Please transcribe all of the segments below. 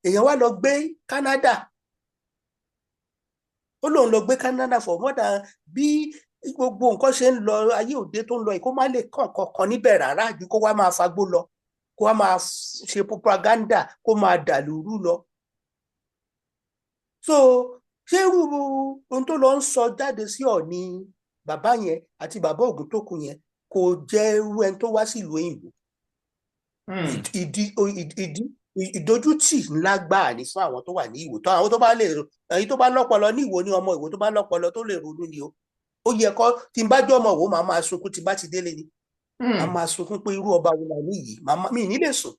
Èèyàn wá lọ gbé Canada, ó lóun lọ gbé Canada for more than bí gbogbo nǹkan ṣe ń lọ, ayé òde tó ń lọ yìí, kó má lè kàn kankan níbẹ̀ rárá ju kó wá máa fagbó lọ, kó wá máa ṣe propaganda, kó máa dàlúrú lọ. So ṣé irú ohun tó lọ ń sọ jáde sí Ọọ̀ni, bàbá yẹn àti bàbá Ògúntókun yẹn, kò jẹ́ irú ẹni tó wá sílùú òyìnbó? Ìdí ìdí ìdójútì ńlá gbáà ní fún àwọn tó wà ní Ìwó, tó àwọn tó bá lè, èyí tó bá lọ́pọlọ ní Ìwó, ní ọmọ Ìwó tó bá lọ́pọlọ tó lè ronú ni o. Ó yẹ kó tí n bá jẹ́ ọmọ Ìwó, màá máa sunkún tí n bá ti délé ni. Màá máa sunkún pé irú ọba wo la ní yìí, màá mi ní lè sùn.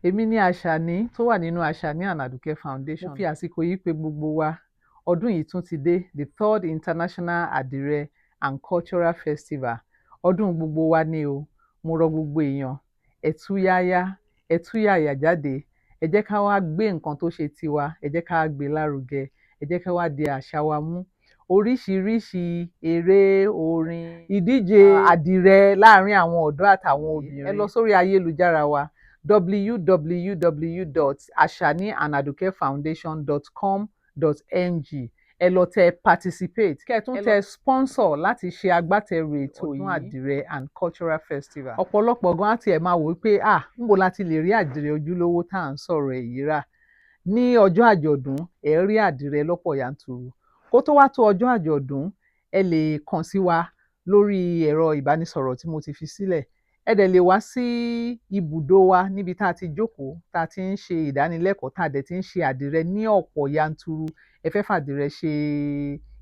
Èmi ní Àṣàní tó wà nínú Àṣàní and Àdùkẹ́ Foundation. Mo fi àsìkò yìí pé gbogbo wa, ọdún yìí tún ti dé, the third International Adire and Cultural Festival. Ọdún gbogbo wa ni o. Mo rọ gbogbo èèyàn, ẹ túyáyá, ẹ túyàyà jáde. Ẹ jẹ́ ká wá gbé nǹkan tó ṣe tiwa, ẹ jẹ́ ká gbé lárugẹ, ẹ jẹ́ ká wá di àṣà wa mú. Oríṣiríṣi eré, orin, ìdíje àdìrẹ láàrin àwọn ọ̀dọ́ àtàwọn obìnrin. Ẹ lọ sórí ayélujára wa, www.asaniandadukefoundation.com.ng. Ẹ lọ tẹ participate, kẹ́ ẹ tún tẹ sponsor láti ṣe agbátẹrù ètò ọdún àdìrẹ and cultural festival. Ọ̀pọ̀lọpọ̀ gan á tiẹ̀ máa wò ó pé, ah, níbo la ti lè rí àdìrẹ ojúlówó tá à ń sọ̀rọ̀ èyí rà? Ní ọjọ́ àjọ̀dún, ẹ rí àdìrẹ lọ́pọ̀ yanturu. Kó tó wá tó ọjọ́ àjọ̀dún, ẹ lè kàn sí wa lórí ẹ̀rọ ìbánisọ̀rọ̀ tí mo ti fi sílẹ̀. Ẹ dẹ̀ lè wá sí ibùdó wa níbi tá a ti jókòó, tá a ti ń ṣe ìdánilẹ́kọ̀ọ́, tá a dẹ̀ ti ń ṣe àdìrẹ ní ọ̀pọ̀ yanturu. Ẹ fẹ́ fàdìrẹ ṣe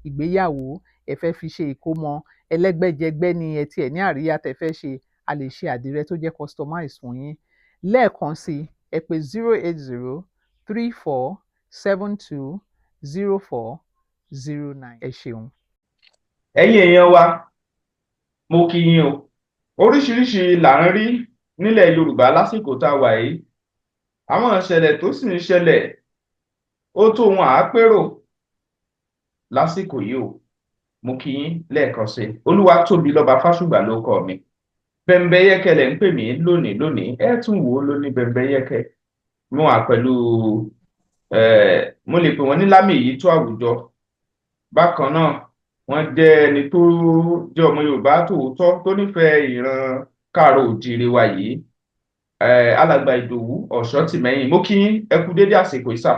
ìgbéyàwó, ẹ fẹ́ fi ṣe ìkómọ, ẹlẹ́gbẹ́jẹgbẹ́ ni ẹ tiẹ̀ ní, àríyá tẹ́ fẹ́ ṣe, a lè ṣe àdìrẹ tó jẹ́ customize fún yín. Lẹ́ẹ̀kan sí, ẹ pè 08034720409. Ẹ ṣeun. Ẹ̀yin èèyàn wa, mo kí yín o. Oríṣiríṣi là ń rí nílẹ̀ Yorùbá lásìkò tá a wà yìí. Àwọn ìṣẹ̀lẹ̀ tó sì ń ṣẹlẹ̀, ó tó ohun àápérò lásìkò yìí o. Mo kí yín lẹ́ẹ̀kan sí i. Olúwatóbilọ́ba Fásùgbà ló kọ mi. Bẹ́ńbẹ́yẹ́kẹ́ lẹ̀ ń pè mí lónìí. Lónìí, ẹ tún wò ó lóní bẹ́ńbẹ́yẹ́kẹ́. Mo wà pẹ̀lú, mo lè pè wọ́n ní lámì yìí tó àwùjọ. Bákan náà, wọ́n jẹ́ ẹni tó jẹ́ ọmọ Yorùbá tòótọ́ tó nífẹ̀ẹ́ ìran káàárọ̀ òjíire wa yìí, Alàgbà Ìdòwú Ọ̀ṣọ́tìmẹ́yìn. Mo kí yín, ẹ kú dédé àsìkò yìí, sà.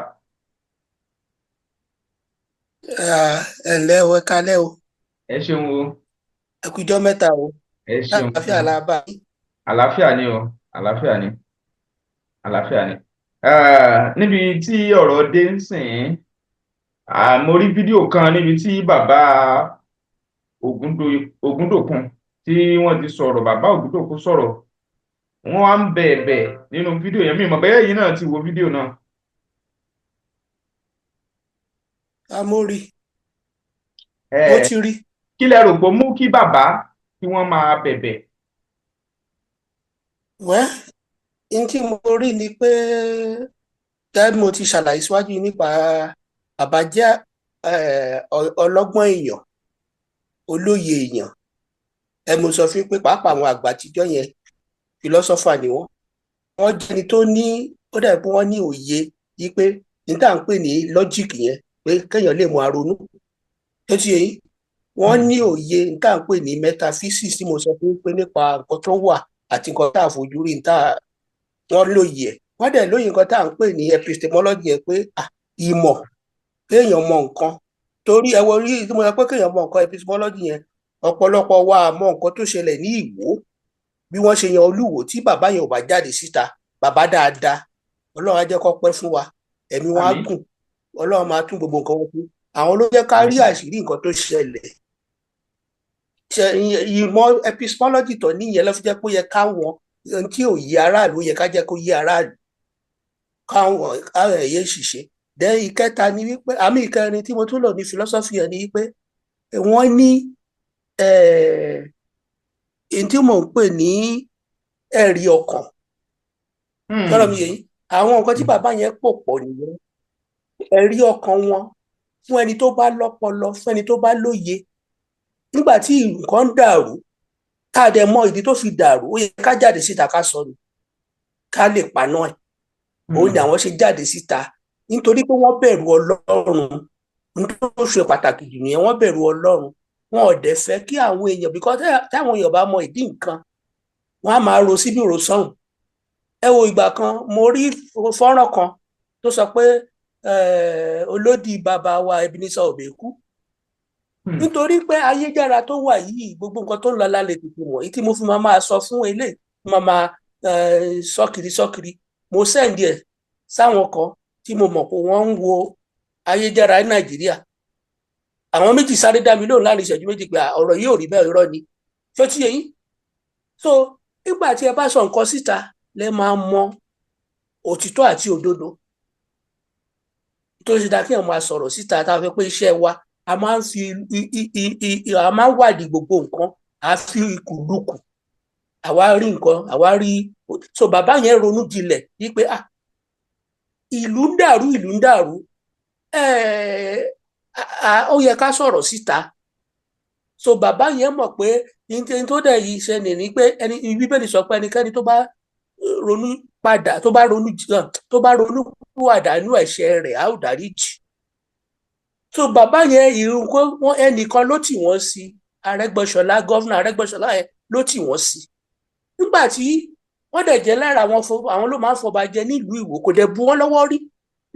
Ẹ ǹlẹ́ o, ẹ kálẹ́ o. Ẹ ṣeun o. Ẹ kú ijọ́ mẹ́ta o. Ẹ ṣeun. Àlàáfíà la bá yín? Àlàáfíà ni o, àlàáfíà ni, àlàáfíà ni. Níbi tí ọ̀rọ̀ dé ń sìn, mo rí fídíò kan níbi tí bàbá Ògúndòkun tí wọ́n ti sọ̀rọ̀. Bàbá Ògúndòkun sọ̀rọ̀, wọ́n wá ń bẹ ẹ̀bẹ̀ nínú fídíò yẹn. Mi mọ̀ bẹ́ẹ̀ yìí náà ti wo fídíò náà. Mo rí, mo ti rí. Kí lẹ rò pé ó mú kí bàbá kí wọ́n máa bẹ̀bẹ̀? Wẹ́ n tí mo rí ni pé, gẹ́gẹ́ bí mo ti ṣàlàyé síwájú nípa bàbá, jẹ́ ọlọ́gbọ́n èèyàn, olóye èèyàn. Ẹ mo sọ fún pé pàápàá àwọn àgbà àtijọ́ yẹn, philosopher ni wọ́n. Wọ́n jẹ́ ẹni tó ní, ó dàbí pé wọ́n ní òye yí pé ní tá à ń pè ní logic yẹn, pé kéèyàn lè mú aronú tó ti yẹ yín. Wọ́n ní òye ní tá à ń pè ní metaphysics tí mo sọ fún pé nípa nǹkan tó wà àti nǹkan tá à fojú rí, ní tá wọ́n lóye ẹ̀. Wọ́n dẹ̀ lóye nǹkan tá à ń pè ní epistemology yẹn, pé ìmọ̀, kéèyàn mọ nǹkan. Torí ẹ wọ rí tí mo sọ pé kéèyàn mọ nǹkan, epistemology yẹn, ọ̀pọ̀lọpọ̀ wa mọ nǹkan tó ṣẹlẹ̀ ní Ìwó, bí wọ́n ṣe yan Olúwo. Tí bàbá yẹn ò bá jáde síta, bàbá dáadáa, Ọlọ́run á jẹ́ kó pẹ́ fún wa, ẹ̀mí wọn á gùn, Ọlọ́run máa tún gbogbo nǹkan wọn fún àwọn ló jẹ́ ká rí àṣírí nǹkan tó ṣẹlẹ̀. Ìmọ̀ epistemology tó níyẹn ló fi jẹ́ pé ó yẹ káwọn ohun tí ò yé aráàlú, ó yẹ ká jẹ́ kó yé aráàlú, káwọn ẹ̀yẹ ṣìṣe. Then ìkẹta ni wípé, àmì ìkẹrin tí mo tún lò ní philosophy yẹn ni wípé wọ́n ní ohun tí mò ń pè ní ẹ̀rí ọkàn. Tọ́rọ̀ mi yé yín? Àwọn nǹkan tí bàbá yẹn pò pọ̀ nìyẹn. Ẹ̀rí ọkàn wọn, fún ẹni tó bá lọ́pọlọ, fún ẹni tó bá lóye, nígbà tí nǹkan ń dàrú, ká dẹ̀ mọ ìdí tó fi dàrú, ó yẹ ká jáde síta, ká sọ ni, ká lè paná ẹ̀. Òun ni àwọn ṣe jáde síta nítorí pé wọ́n bẹ̀rù Ọlọ́run. Tó ṣe pàtàkì jù nìyẹn, wọ́n bẹ̀rù Ọlọ́run. Wọn ò dẹ̀ fẹ́ kí àwọn èèyàn, because táwọn èèyàn bá mọ ìdí nǹkan, wọ́n á máa ro síbí ro sọ́hùn. Ẹ wo ìgbà kan, mo rí fọ́nrán kan tó sọ pé olódì bàbá wa Ebenezer Obey kú. Nítorí pé ayéjára tó wà yìí, gbogbo nǹkan tó ń lọ lálẹ́ tètè mọ̀. Èyí tí mo fi máa sọ fún eléyìí, máa sọ́kiri sọ́kiri, mo send ẹ̀ sáwọn kan tí mo mọ̀ pé wọ́n ń wo ayéjára ní Nàìjíríà. Àwọn méjì sáré dá mi lóhùn láàrin ìṣẹ́jú 2 pé ọ̀rọ̀ yìí ò rí bẹ́ẹ̀, irọ́ ni. Ṣó ti yé yín? So nígbà tí ẹ bá sọ nǹkan síta lẹ máa mọ òtítọ́ àti òdodo. Tó ṣe dá kí ẹ máa sọ̀rọ̀ síta, tá a fẹ́ pé iṣẹ́ wa, a máa ń fi a máa ń wádìí gbogbo nǹkan, a fi ìkùlùkù àwa rí nǹkan àwa rí. So bàbá yẹn ronú jinlẹ̀ wípé, ah, ìlú ń dàrú, ìlú ń dàrú, ó yẹ ká sọ̀rọ̀ síta. So bàbá yẹn mọ̀ pé ní tó dẹ̀ yìí ṣe ní pé ẹni Bíbélì sọ pé ẹnikẹ́ni tó bá ronú padà, tó bá ronú pìwàdà nínú ẹ̀ṣẹ̀ rẹ̀, á ó dáríjì. So bàbá yẹn, ìrùn wọn, ẹnìkan ló tì wọ́n sí, Arẹ́gbẹ́ṣọlá, governor Arẹ́gbẹ́ṣọlá yẹn ló tì wọ́n sí. Nígbà tí wọ́n dẹ̀ jẹ́ lára àwọn àwọn ló máa ń fọba jẹ nílùú Ìwó, kò dẹ̀ bu wọ́n lọ́wọ́ rí.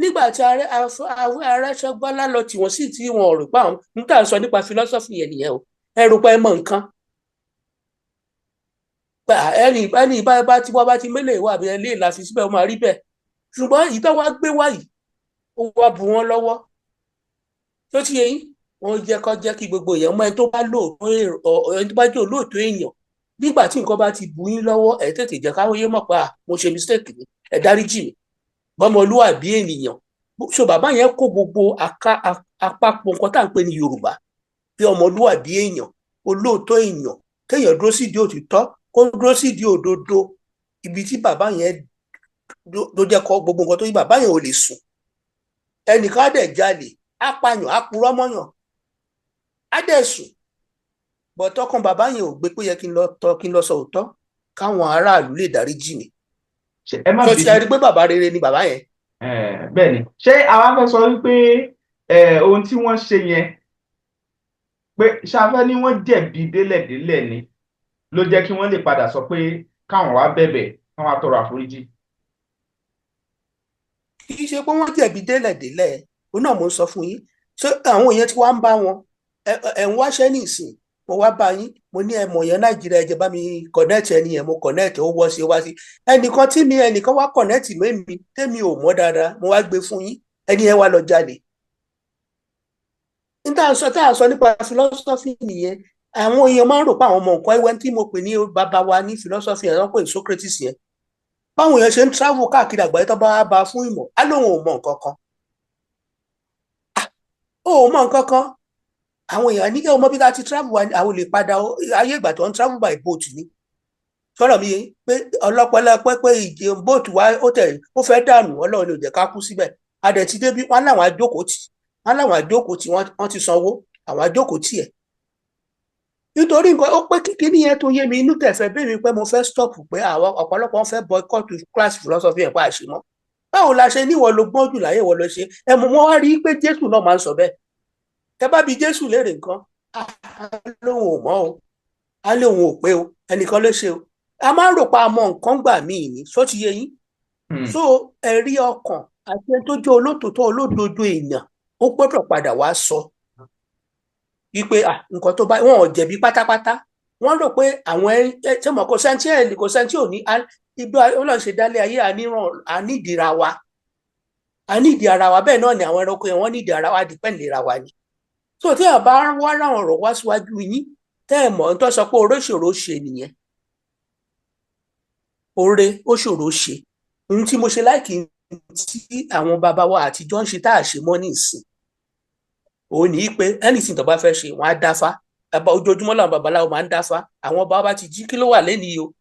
Nígbà tí Arẹ́gbẹ́ṣọlá lọ tì wọ́n sí, tí wọn ò rò pé àwọn ń tà ń sọ nípa philosophy yẹn nìyẹn o. Ẹ rò pé ẹ mọ nǹkan, ẹni ẹni bá tí wọ́n bá ti mélèé wà bí ẹ lè la fi síbẹ̀, ó máa rí bẹ́ẹ̀. Ṣùgbọ́n ìtọ́ wa gbé wá yìí, ó wá bu wọ́n lọ́wọ́. Tó ti yẹ yín, wọ́n jẹ́ kó jẹ́ kí gbogbo èèyàn mọ ẹni tó bá lóòótọ́, ẹni tó bá jẹ́ olóòótọ́ èèyàn. Nígbà tí nǹkan bá ti bu yín lọ́wọ́, ẹ tètè jẹ́ káwọn yé mọ̀ pé mo ṣe mistake ni, ẹ dáríjì mi, bọ́mọlúwàbí ènìyàn. So bàbá yẹn kó gbogbo àpapọ̀ nǹkan tá à ń pè ní Yorùbá, bí ọmọlúwàbí èèyàn, olóòótọ́ èèyàn, kéèyàn dúró sídìí òtítọ́, kó dúró sídìí òdodo. Ibi tí bàbá yẹn ló jẹ́ kọ́ gbogbo nǹkan tó yí, bàbá yẹn ò lè sùn. Ẹnìkan á dẹ̀ jalè, á pààyàn, á purọ́ mọ́yàn, á dẹ̀ sùn bọ̀tọ́kàn. Bàbá yẹn ò gbé pé yẹ kí n lọ tọ́, kí n lọ sọ òótọ́ káwọn aráàlú lè dáríjì mí. Ẹ má tó ti rí pé bàbá rere ni bàbá yẹn. Bẹ́ẹ̀ ni. Ṣé àwa fẹ́ sọ wípé ohun tí wọ́n ṣe yẹn, pé ṣáfẹ́ ni wọ́n jẹ̀bi délẹ̀délẹ̀ ni ló jẹ́ kí wọ́n lè padà sọ pé káwọn wá bẹ̀bẹ̀, káwọn wá tọrọ àforíjì? Kì í ṣe pé wọ́n jẹ̀bi délẹ̀délẹ̀. Òun náà mo ń sọ fún yín. Ṣé àwọn èèyàn tí wàá ń bá wọn ẹ̀ ń wáṣẹ́ ní ìsìn, mo wá bá yín, mo ní ẹ mọ̀ yẹn Nàìjíríà, ẹ jẹ́ bá mi connect ẹni yẹn. Mo connect, ó wọ́ sí, ó wá sí ẹnìkan tí mi, ẹnìkan wá connect mẹ́mi tẹ́mi ò mọ̀ dáadáa, mo wá gbé fún yín, ẹni yẹn wá lọ jalè. Ní tá à ń sọ nípa philosophy nìyẹn. Àwọn èèyàn máa ń rò pé àwọn ọmọ nǹkan. Ẹwẹ́ tí mo pè ní bàbá wa ní philosophy yẹn, wọ́n pè ní Socrates yẹn, báwọn èèyàn ṣe ń travel káàkiri àgbáyé, tó bá wá bá fún ìmọ̀, á lóun ò mọ nǹkan kan. Ó ò mọ nǹkan kan. Àwọn èèyàn ní kí ọmọ bí ká ti travel wa, àwọn lè padà. Ayé ìgbà tó ń travel by boat ni sọ̀rọ̀ mi pé ọlọ́pẹ́lọpẹ́ pé ìjẹ boat wa, ó tẹ̀ ó fẹ́ dànù, Ọlọ́run ni ò jẹ́ ká kú síbẹ̀. Adẹ̀ ti débi, wọ́n láwọn àjókòó tì, wọ́n láwọn àjókòó tì, wọ́n ti sanwó àwọn àjókòó tì ẹ̀. Nítorí nǹkan ó pé kíkíní yẹn tó yé mi, inú tẹ̀fẹ́ bẹ́ẹ̀ mi pé mo fẹ́ stop, pé àwọn ọ̀pọ̀lọpọ̀ fẹ́ boycott class philosophy ẹ̀ pa àṣemọ́. Báwo la ṣe níwọ̀ ló gbọ́n jù láyé, wọ́n lọ ṣe ẹ mọ̀? Wọ́n wá rí i pé Jésù náà máa ń sọ bẹ́ẹ̀. Tẹ bá bi Jésù léèrè nǹkan, á lóun ò mọ̀ o, á lóun ò pé o, ẹnìkan ló ṣe o. A máa ń rò pa àmọ́ nǹkan gbà míì ní só ti yé yín. So ẹ̀rí ọkàn àti ẹni tó jẹ́ olótòótọ́, olódodo èèyàn, ó gbọ́dọ̀ padà wá sọ wípé nǹkan tó bá wọn ò jẹ̀bi pátápátá. Wọ́n rò pé àwọn ẹ ṣé mọ̀, kò sẹ́ńtì ẹ̀, kò sẹ́ńtì ò ní ibi Ọlọ́run ṣe dálé ayé, ànídìíra wa, ànídìí ara wa. Bẹ́ẹ̀ náà ni àwọn ẹranko yẹn, wọ́n nídìí ara wa, depend lera wa ni. So tí a bá wá ráwọn ọ̀rọ̀ wá síwájú yín, tẹ́ ẹ̀ mọ̀ ń tọ́ sọ pé oore ṣòro ṣe nìyẹn. Oore ó ṣòro ṣe. Ohun tí mo ṣe láìkí tí àwọn bàbá wa àtijọ́ ń ṣe tá a ṣe mọ́ ní ìsìn, òun ní pé anything tó bá fẹ́ ṣe, wọ́n á dáfá. Bàbá ojoojúmọ́ làwọn babaláwo máa ń dáfá. Àwọn bàbá ti jí, kí ló wà lẹ́nu yìí o?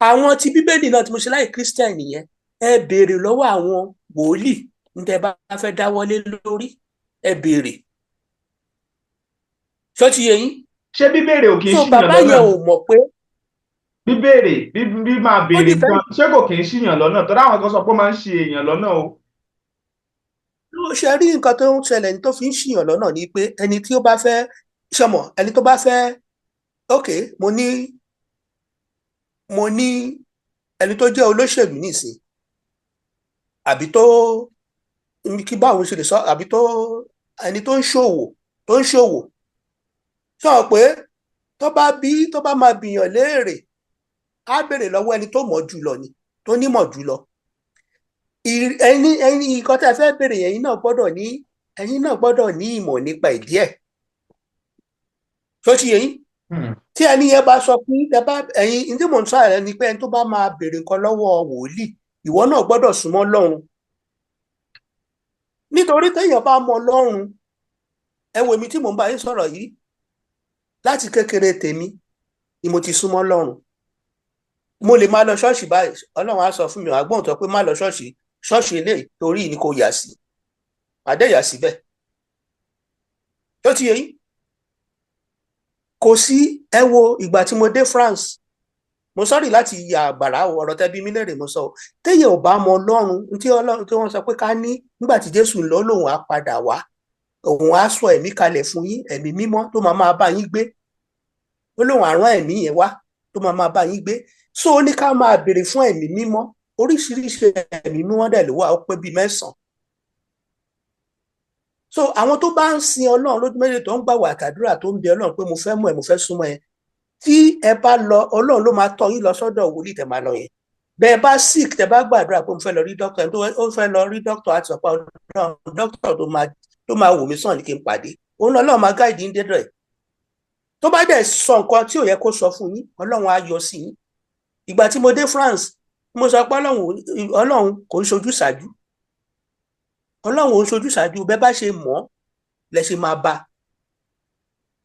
Àwọn tí Bíbélì náà tí mo ṣe láì Christian nìyẹn. Ẹ béèrè lọ́wọ́ àwọn wòlíì ní tẹ́ bá fẹ́ dáwọ́lé lórí, ẹ béèrè. Ṣó ti yé yín? Ṣé bíbèrè ò kì í So ṣìyàn bàbá lọ́nà? yẹn ò mọ̀ pé Bíbéèrè bí bí máa Ó béèrè depend. nǹkan, ṣé kò kì í ṣìyàn lọ́nà? Tọ́lá àwọn kan sọ pé ó máa ń ṣì èèyàn lọ́nà o. Ló ṣe rí, nǹkan tó ń ṣẹlẹ̀ ní tó fi ń ṣìyàn lọ́nà ni pé ẹni tí ó bá fẹ́ ṣọmọ, ẹni tó bá fẹ́, ok, mo ní ẹni tó jẹ́ olóṣèlú nísìn, àbí tó kí báwo ṣe lè sọ, àbí tó ẹni tó ń ṣòwò sọ pé tó bá bí tó bá máa bìyàn léèrè, á béèrè lọ́wọ́ ẹni tó mọ̀ jù lọ ni, tó nímọ̀ jù lọ. Ẹni nǹkan tí a fẹ́ béèrè yẹn, ẹ̀yin náà gbọ́dọ̀ ní ìmọ̀ nípa ìdí ẹ̀ tó ṣe yẹn. Tí ẹni yẹn bá sọ fún ẹ bá ẹ̀yin ní tí mò ń sọ ẹ ni pé ẹni tó bá máa béèrè nǹkan lọ́wọ́ wòlíì, ìwọ náà gbọ́dọ̀ súnmọ́ Ọlọ́run, nítorí téèyàn bá mọ Ọlọ́run. Ẹ wo èmi tí mò ń bá yín sọ̀rọ̀ yìí, láti kékeré tèmi ni mo ti súnmọ́ Ọlọ́run. Mo lè máa lọ ṣọ́ọ̀ṣì báyìí, Ọlọ́run á sọ fún mi, àgbọ̀n tó pé má lọ ṣọ́ọ̀ṣì, ṣọ́ọ̀ṣì eléyìí torí ni kò yà sí, àdéyà síbẹ̀ tó ti yẹ yín. Kò sí. Ẹ wo ìgbà tí mo dé France, mo sọ́rí láti ya àgbàrá o, ọ̀rọ̀ tẹ́bí mi lérè mo sọ o. Téèyàn ò bá mọ Ọlọ́run, tí Ọlọ́run tí wọ́n sọ pé ká ní nígbà tí Jésù ń lọ, lòun á padà wá, òun á sọ ẹ̀mí kalẹ̀ fún yín, ẹ̀mí mímọ́ tó máa máa bá yín gbé. Ó lóun á rán ẹ̀mí yẹn wá tó máa máa bá yín gbé. So ó ní ká máa béèrè fún ẹ̀mí mímọ́. Oríṣiríṣi ẹ̀mí mímọ́ dẹ̀ ló wà, ó pé bíi 9. So àwọn tó bá ń sin Ọlọ́run lójú méjì, tó ń gbàwẹ̀ àtàdúrà, tó ń bẹ Ọlọ́run pé mo fẹ́ mọ̀ ẹ́, mo fẹ́ súnmọ́ ẹ, tí ẹ bá lọ, Ọlọ́run ló máa tọ́ yín lọ sọ́dọ̀ wòlíì tẹ́ máa lọ yẹn. Bẹ́ẹ̀ bá sick, tẹ́ bá gbàdúrà pé mo fẹ́ lọ rí dókítà, ẹni tó ó fẹ́ lọ rí dókítà àti ọ̀pá Ọlọ́run, dókítà tó máa wò mí sàn ní kí n pàdé òun náà, Ọlọ́run máa guide yín dédọ̀ ẹ̀. Tó bá dẹ̀ sọ nǹkan tí ò yẹ kó sọ fún yín, Ọlọ́run á yọ sí yín. Ìgbà tí mo dé France, mo sọ pé Ọlọ́run kò ń ṣojú ṣáájú, Ọlọ́run ò ń ṣojú ṣáájú. Bẹ́ẹ̀ bá ṣe mọ̀ ọ́ lẹ ṣe máa bá.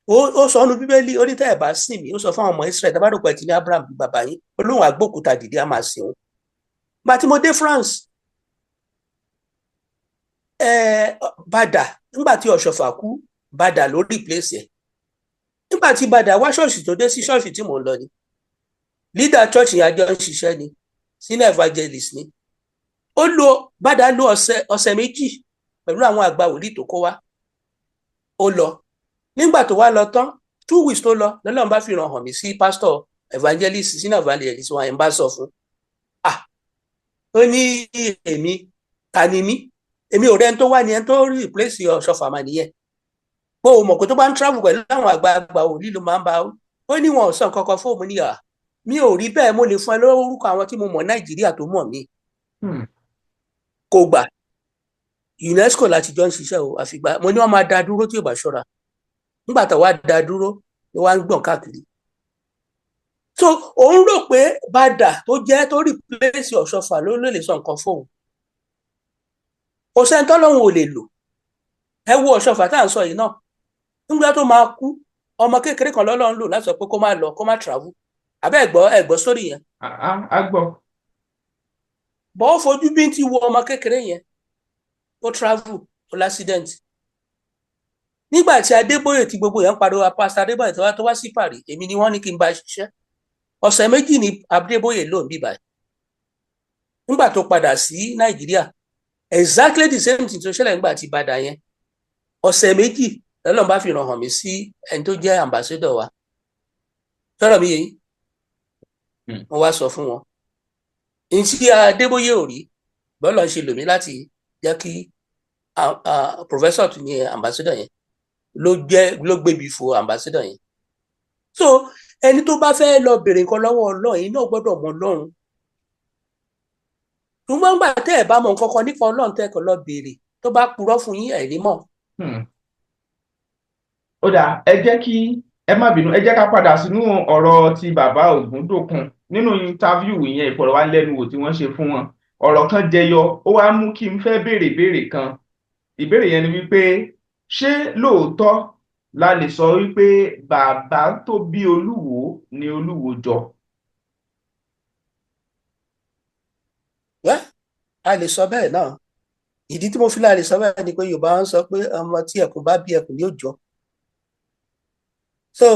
Ó sọ ọ́nù Bíbélì, ó ní tẹ́ ẹ̀ bá sìn mí, ó sọ fún àwọn ọmọ Israẹli, tẹ́ bá rò pé ẹ ti ní Abraham bí bàbá yín, ó lóun àgbókúta dìde á máa sìn òun. Ìgbà tí mo dé France, ẹ Bàdà, nígbà tí Ọ̀ṣọ́fà kú, Bàdà ló replace ẹ̀. Nígbà tí Bàdà wá ṣọ́ọ̀ṣì, tó dé sí ṣọ́ọ̀ṣì tí mò ń lọ ni, leader church yẹn, àjọ ń ṣiṣẹ́ ni, senior evangelist ni. Ó lo Bàdà lo ọ̀sẹ̀ 2 pẹ̀lú àwọn àgbà wòlíì tó kó wá. Ó lọ. Nígbà tó wá lọ tán, 2 weeks tó lọ, lọ́lọ́run bá fi ràn hàn mí sí pastor evangelist, senior evangelist wọn. Ẹ̀ ń bá sọ fún, ah, ó ní èmi ta ni mí? Èmi ò rẹ́ni tó wá ní ẹni tó replace Ọ̀ṣọ́fà mà nìyẹn, pé o mọ̀ pé tó bá ń travel pẹ̀lú àwọn àgbààgbà wòlíì ló máa ń bá. Ó ní wọn ò sọ nǹkan kan fóònù níyà. Mi ò rí bẹ́ẹ̀, mo lè fún ẹ lórúkọ àwọn tí mo mọ̀ Nàìjíríà tó mọ̀ mí. Kò gbà. UNESCO láti jọ ń ṣiṣẹ́ o. Àfìgbà mo ní wọ́n máa dá dúró tí ò bá ṣọ́ra. Nígbà tó wá dá dúró ló wá ń gbọ̀n káàkiri. So òun rò pé Bàdà tó jẹ́ tó replace Ọ̀ṣọ́fà ló lè sọ nǹkan fóun. Kò sẹ́ni tọ́lọ́run ò lè lò. Ẹ wo Ọ̀ṣọ́fà tá à ń sọ yìí náà, nígbà tó máa kú, ọmọ kékeré kan lọ́lọ́run lò láti sọ pé kó má lọ, kó má travel. Àbẹ́ ẹ̀gbọ́ ẹ̀gbọ́ sórí yẹn? A gbọ́. Bọ́ ó fojú bí ti wo ọmọ kékeré yẹn, ó travel, ó l'accident. Nígbà tí Adébóyè, tí gbogbo yẹn ń pariwo Pastor Adébóyè tó wá sí Paris, èmi ni wọ́n ní kí n bá ṣiṣẹ́. Ọ̀sẹ̀ 2 ni Adébóyè lò ń bí báyìí. Nígbà tó padà sí Nàìjíríà, exactly the same thing tó ṣẹlẹ̀ nígbà tí Bàdà yẹn, ọ̀sẹ̀ 2 lọ́lọ́run bá fi ràn hàn mí sí ẹni tó jẹ́ ambassador wa. Sọ̀rọ̀ mi yẹn, wọ́n wá sọ fún wọn ní tí Adébóyè ò rí bọ́lá ń ṣe lò mí láti jẹ́ kí professor tún ní ambassador yẹn ló jẹ́ ló gbébi fo ambassador yẹn. So ẹni tó bá fẹ́ lọ bèrè nǹkan lọ́wọ́ Ọlọ́run yìí náà gbọ́dọ̀ mọ Ọlọ́run. Ṣùgbọ́n gbà tẹ́ ẹ̀ bá mọ nǹkan kan nípa Ọlọ́run, tẹ́ ẹ kàn lọ bèrè, tó bá purọ́ fún yín, ẹ̀ ní mọ̀. Ó dáa, ẹ jẹ́ kí ẹ má bínú, ẹ jẹ́ ká padà sínú ọ̀rọ̀ ti bàbá Ògúndòkun. Nínú interview yẹn, ìfọ̀rọ̀wánilẹ́nuwò tí wọ́n ṣe fún wọn, ọ̀rọ̀ kan jẹyọ, ó wá mú kí n fẹ́ béèrè ìbéèrè kan. Ìbéèrè yẹn ni wípé, ṣé lóòótọ́ la lè sọ wípé bàbá tó bí Olúwo ni Olúwo jọ? Wẹ́, a lè sọ bẹ́ẹ̀ náà. Ìdí tí mo fi láà lè sọ bẹ́ẹ̀ ni pé Yorùbá ń sọ pé ọmọ tí ẹkùn bá bí, ẹkùn ni ó jọ. So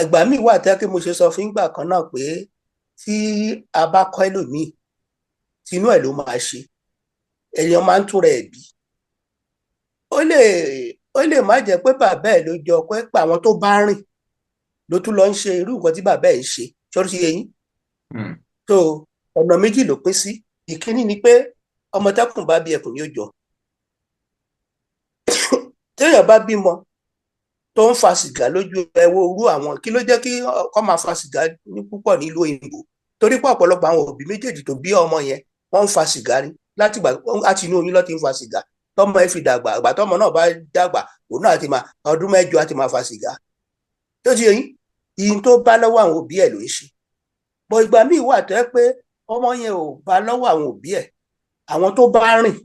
Ìgbà míì wà tẹ́ kí mo ṣe sọ fún ìgbà kan náà pé tí a bá kọ́ ẹlòmíì, tinú ẹ̀ ló máa ṣe. Èèyàn máa ń túnra ẹ̀ bí. Ó lè má jẹ́ pé bàbá ẹ̀ ló jọ pé àwọn tó bá rìn ló tún lọ ń ṣe irú nǹkan tí bàbá ẹ̀ ń ṣe. Ṣọ́ọ́ sí eyín. So ọ̀nà méjì ló pín sí. Ìkíní ni pé ọmọ tẹ́kùn bá bí, ẹkùn ni ó jọ. Téèyàn bá bímọ tó ń fa sìgá lójú ẹ, wo irú àwọn kí ló jẹ́ kí kọ́ máa fa sìgá ní púpọ̀ nílùú òyìnbó? Torí pé ọ̀pọ̀lọpọ̀ àwọn òbí méjèèjì tó bí ọmọ yẹn, wọ́n ń fa sìgá ní látìgbà láti inú oyún ló ti ń fa sìgá, tọmọ ẹ fi dàgbà. Àgbà tọmọ náà bá dàgbà, òun náà ti máa ọdún 8 á ti máa fa sìgá. Tó ti yẹn, ìyìn tó bá lọ́wọ́ àwọn òbí ẹ̀ ló ń ṣe bọ̀. Ìgbà míì wà tó yẹ pé ọmọ yẹn ò bá lọ́wọ́ àwọn òbí ẹ̀, àwọn tó bá rìn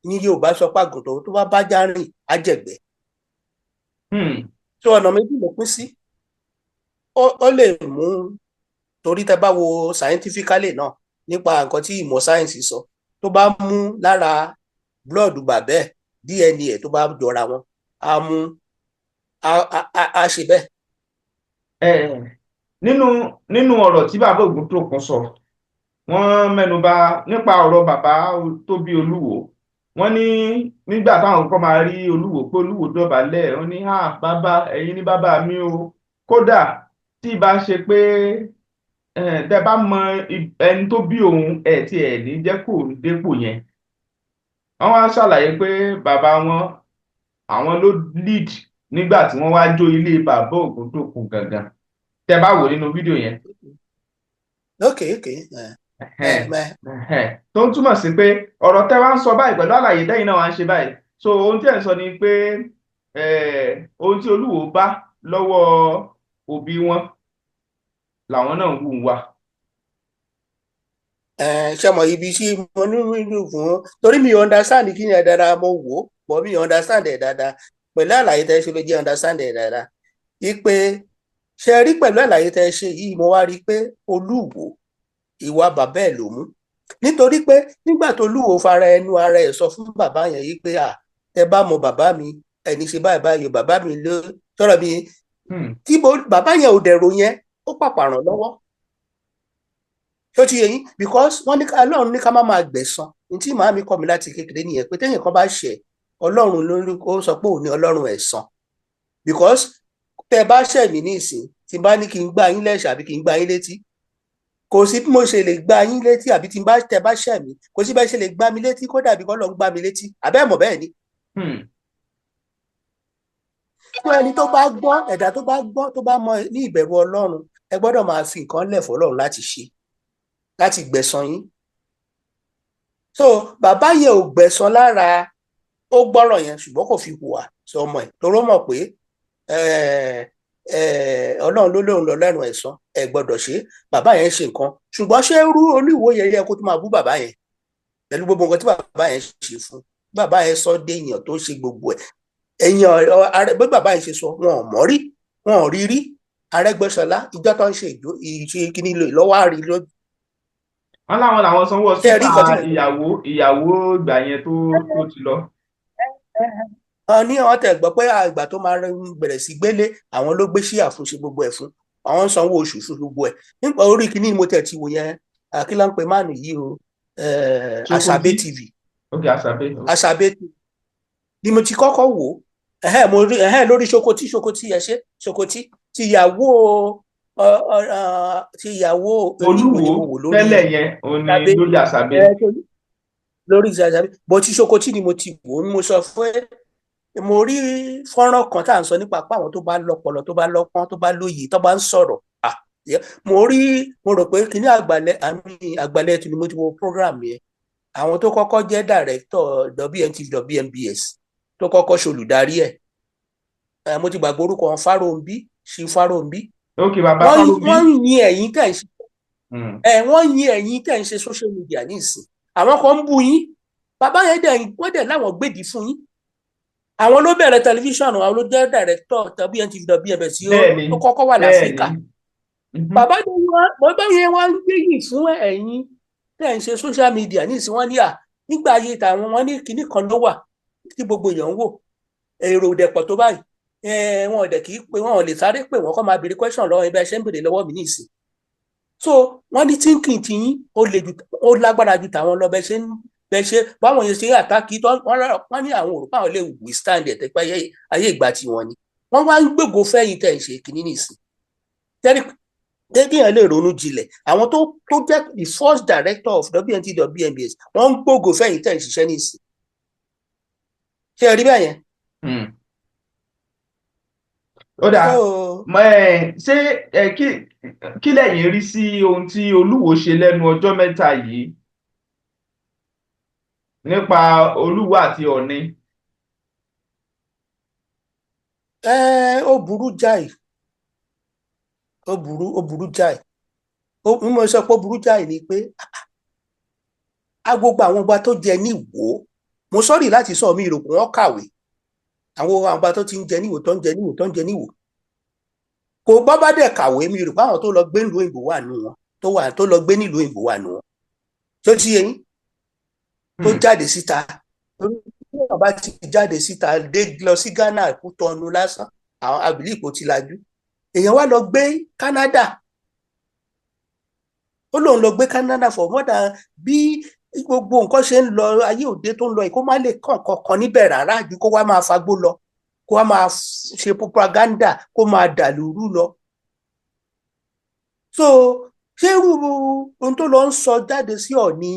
ní. Yorùbá sọ pé àgùntàn tó bá bájá rìn á jẹ̀gbẹ́. Tó ọ̀nà méjì ló pín sí. Ó lè mú, torí tẹ bá wo scientifically náà nípa nǹkan tí ìmọ̀ sáyẹ́ǹsì sọ, tó bá mú lára blood bàbá ẹ̀, DNA ẹ̀ tó bá jọra wọn, á mú á ṣe bẹ́ẹ̀. Ẹ nínú ọ̀rọ̀ tí bàbá Ògúntókun sọ, wọ́n mẹ́nuba nípa ọ̀rọ̀ bàbá tó bí Olúwo. Wọ́n ní nígbà táwọn kọ́kọ́ máa rí Olúwo, pé Olúwo dọ̀bálẹ̀, wọ́n ní, "Ha, bàbá, ẹ̀yin ní bàbá mi o. Kódà tí ìbá ṣe pé tẹ́ bá mọ ẹni tó bí òun ẹ̀ tí ẹ̀ ní jẹ́ kó dépò yẹn." Wọ́n wá ṣàlàyé pé bàbá wọn, àwọn ló lead nígbà tí wọ́n wá jó ilé bàbá Ògúntókun gangan, tẹ́ bá wò nínú fídíò yẹn. Ok. Tó ń túmọ̀ sí pé ọ̀rọ̀ tẹ́ wá ń sọ báyìí pẹ̀lú àlàyé tẹ́yìn náà wá ń ṣe báyìí, so ohun tí ẹ̀ ń sọ ni pé ohun tí Olúwo bá lọ́wọ́ òbí wọn làwọn náà ń wù wá. Ṣe mọ̀ ibi tí mo ní nínú fún, torí mi understand kí ni ẹ dáadáa, mo wò ó bọ̀, mi understand ẹ̀ dáadáa. Pẹ̀lú àlàyé tẹ́ ṣe ló jẹ́ understand ẹ̀ dáadáa. Ipe ṣe rí, pẹ̀lú àlàyé tẹ́ ṣe yìí, mo wá rí i pé Olúwo, ìwà bàbá ẹ̀ ló mú, nítorí pé nígbà tó Olúwo fara ẹnu ara ẹ̀ sọ fún bàbá yẹn yìí pé, à, tẹ́ bá mọ bàbá mi, ẹni ṣe báyìí báyìí, bàbá mi ló sọ̀rọ̀ mi tí bàbá yẹn ò dẹ̀rọ yẹn, ó pàpà ràn lọ́wọ́. Tó ti yé yín? Because wọ́n ní Ọlọ́run ní ká má máa gbẹ̀san. Ní tí màámi kọ́ mi láti kékeré nìyẹn, pé téèyàn kan bá ṣẹ̀, Ọlọ́run ló ní, ó sọ pé òun ní Ọlọ́run ẹ̀san. Because tẹ́ bá ṣẹ̀ mí ní ìsìn, tí n bá ní kí n gbá yín lẹ́sẹ̀ àbí kí n gbá yín létí, kò sí bí mo ṣe lè gbá yín létí, àbí tí n bá tẹ́ bá ṣẹ̀ mí, kò sí bẹ́ẹ̀ ṣe lè gbá mi létí kó dàbí kọ́ lọ ń gbá mi létí. Àbẹ́ mọ̀ bẹ́ẹ̀ ni. Fún ẹni tó bá gbọ́, ẹ̀dá tó bá gbọ́, tó bá mọ ní ìbẹ̀rù Ọlọ́run, ẹ gbọ́dọ̀ máa fi nǹkan lẹ̀ fọlọ́run láti ṣe, láti gbẹ̀san yín. So bàbá yẹn ò gbẹ̀san lára, ó gbọ́rọ̀ yẹn, ṣùgbọ́n kò fi hùwà sọ ọmọ ẹ̀, toró mọ̀ pé Ọlọ́run ló lóun lọ lẹ́nu ẹ̀san, ẹ gbọ́dọ̀ ṣe. Bàbá yẹn ṣe nǹkan, ṣùgbọ́n ṣé irú Olúwo yẹn yẹ kó tó máa bú bàbá yẹn pẹ̀lú gbogbo nǹkan tí bàbá yẹn ṣe fún bàbá yẹn, sọ déèyàn tó ṣe gbogbo ẹ̀, èèyàn bí bàbá yẹn ṣe sọ, wọn ò mọ̀ rí, wọn ò rí rí. Arẹ́gbẹ́ṣọlá, ìjọ tó ń ṣe ìjó ìṣe kíní lọ́wọ́ àrí lójú. Wọ́n láwọn làwọn sanwó hospital ìyàwó ìgbà yẹn tó ti lọ. Wọ́n ní wọ́n tẹ̀ gbọ́ pé àgbà tó máa bẹ̀rẹ̀ sí gbélé, àwọn ló gbé síyà fún, ṣe gbogbo ẹ̀ fún, àwọn ń sanwó oṣù fún gbogbo ẹ̀. Nípa orí kíní mo tẹ̀ ti wò yẹn, kí ló ń pe máàlù yìí o, Àṣàbẹ́ TV. Ok, Àṣàbẹ́. Àṣàbẹ́ TV ni mo ti kọ́kọ́ wò ó. Mo rí lórí Ṣokotí, Ṣokotí, ẹ ṣe Ṣokotí ti ìyàwó. Olúwo tẹ́lẹ̀ yẹn, òun ni lórí Àṣàbẹ́. Lórí Àṣàbẹ́ bó ti Ṣokotí ni mo ti wò ó. Mo sọ fún ẹ, mo rí fọ́nrán kan tá à ń sọ nípa pé àwọn tó bá lọ́pọlọ, tó bá lọ́pọ́n, tó bá lóye, tó bá ń sọ̀rọ̀. Mo rí, mo rò pé kíní àgbàlẹ̀, àmì àgbàlẹ̀ tí ni mo ti wo program yẹn. Àwọn tó kọ́kọ́ jẹ́ director WNTV, WNBS, tó kọ́kọ́ ṣolùdarí ẹ̀, mo ti gbàgbé orúkọ wọn, Fáróǹbí ṣí Fáróǹbí. Ok, bàbá Fáróǹbí. Wọ́n yin ẹ̀yin tẹ̀ ń ṣe ẹ, wọ́n yin ẹ̀yin tẹ̀ ń ṣe social media ní ìsìn. Àwọn kan ń bú yín, bàbá yẹn dẹ̀, wọ́n dẹ̀ láwọn gbèdì fún yín. Àwọn ló bẹ̀rẹ̀ tẹlifíṣàn, àwọn ló jẹ́ director WNTV, WNBS tí ó kọ́kọ́ wà láfíríkà. Bàbá yẹn wọ́n ń gbéyìn fún ẹ̀yin tẹ̀ ń ṣe social media ní ìsìn. Wọ́n ní à nígbà ayé tàwọn, wọ́n ní kinní kan ló wà tí gbogbo èèyàn ń wò, èrò dẹ̀pọ̀ tó báyìí. Wọn ò dẹ̀ kì í pé, wọn ò lè sáré pé wọ́n kọ́ máa béèrè question lọ́wọ́ ẹbí ẹ ṣe ń béèrè lọ́wọ́ mi nísìn. So wọ́n ní thinking tí yín ó le ju, ó lágbára ju tàwọn lọ. Bẹ́ẹ̀ ṣe ń bẹ́ẹ̀ ṣe báwọn yẹn ṣe attack tó, wọ́n ní àwọn òrùka àwọn lè withstand ẹ̀ tẹ́pẹ́ ayé ìgbà tiwọn ni wọ́n wá ń gbégo fẹ́yìn tẹ̀ ń ṣe kínní nìsín. Tẹ́rí kéèyàn lè ronú jinlẹ̀, àwọn tó jẹ́ the first director of WNT WNBS, wọ́n ń gbógo fẹ́yìn tẹ̀ ń ṣiṣẹ́ nísìn. Ṣé ẹ rí bẹ́ẹ̀ yẹn? Ó dáa. Ṣé kí lẹ̀yin rí sí ohun tí Olúwo ṣe lẹ́nu ọjọ́ mẹ́ta yìí nípa Olúwo àti Ọ̀ọ̀ni? Ó burú jáì, ó burú, ó burú jáì. Ó mo sọ pé ó burú jáì ni pé a gbogbo àwọn ọba tó jẹ ní Ìwó, mo sorry láti sọ, mi rò pé wọ́n kàwé. Àwọn ọba tó ti ń jẹ ní Ìwó, tó ń jẹ ní Ìwó, tó ń jẹ ní Ìwó, kò bọ́ bá dẹ̀ kàwé, mi rò pé àwọn tó lọ gbé nílùú òyìnbó wà nù wọn, tó wà tó lọ gbé nílùú òyìnbó wà nù wọn, tó ti yẹ yín, tó jáde síta. Torí tí wọn bá ti jáde síta dé lọ sí Ghana, Kútọnu lásán, àwọn abilipo ti lajú. Èèyàn wá lọ gbé Canada, ó lóun lọ gbé Canada for more than bí gbogbo nǹkan ṣe ń lọ ayé òde tó ń lọ yìí, kó má lè kàn kankan níbẹ̀ rárá ju kó wá máa fagbó lọ, kó wá máa ṣe propaganda, kó máa dàlúrú lọ. So ṣé irú ohun tó lọ ń sọ jáde sí Ọ̀ọ̀ni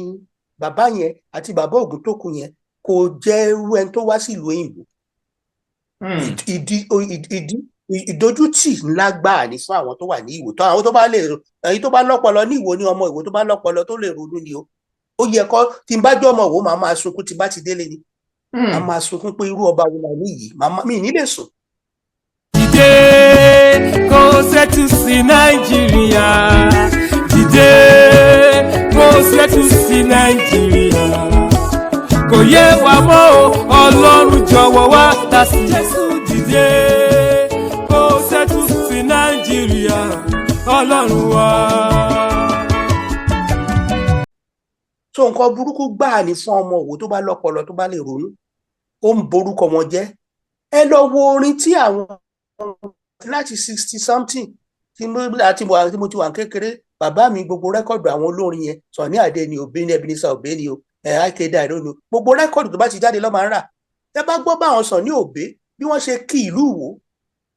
bàbá yẹn àti bàbá Ògúntókun yẹn kò jẹ́ irú ẹni tó wá sílùú òyìnbó? Ìdí ìdí ìdójútì ńlá gbáà ní fún àwọn tó wà ní Ìwó, tó àwọn tó bá lè, èyí tó bá lọ́pọlọ ní Ìwó, ní ọmọ Ìwó tó bá lọ́pọlọ tó lè ronú ni o. Ó yẹ kó tí n bá jẹ́ ọmọ Ìwó, màá máa sunkún tí n bá ti délé ni. Màá máa sunkún pé irú ọba wo là ní yìí, màá mi ní lè sùn. Dìde kó ṣẹ́tù sí Nàìjíríà, dìde kó ṣẹ́tù sí Nàìjíríà. Kò yé wa mọ́ o, Ọlọ́run jọ̀wọ́ wá dá sí. Jésù, dìde kó ṣẹ́tù sí Nàìjíríà, Ọlọ́run wa. So nǹkan burúkú gbáà ní fún ọmọ Òwò tó bá lọ́pọlọ, tó bá lè ronú. Ó ń borúkọ wọn jẹ́. Ẹ lọ wo orin tí àwọn láti 60 something tí mo àti mo àti mo ti wà ní kékeré, bàbá mi, gbogbo record àwọn olórin yẹn, Sunny Adé ni, Obey ní, Ebenezer Obey ni o, ẹ IK Dairo ni o, gbogbo record tó bá ti jáde ló máa ń rà. Ẹ bá gbọ́ báwọn Sunny Obey bí wọ́n ṣe kí ìlú Ìwó,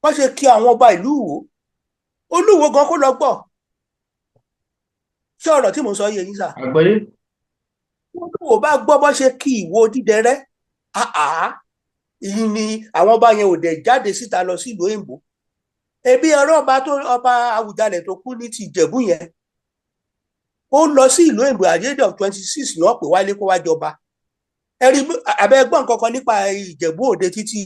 wọ́n ṣe kí àwọn ọba ìlú Ìwó, Olúwo gan kó lọ gbọ́. Ṣé ọ̀rọ̀ tí mò ń sọ yé yín sà? Àgbọ́yé. Olúwo bá gbọ́ bó ṣe kí Ìwó dídẹrẹ́, àá ìyìn ni àwọn ọba yẹn ò dẹ̀ jáde síta lọ sí ìlú òyìnbó. Ebi ọ̀rọ̀ ọba tó ọba Àwùjalẹ̀ tó kú ní ti Ìjẹ̀bú yẹn, ó lọ sí ìlú òyìnbó at the age of 26 ní wọ́n pè wálé kó wá jọba. Ẹ̀rí abẹ́ gbọ́n kankan nípa Ìjẹ̀bú Òde títí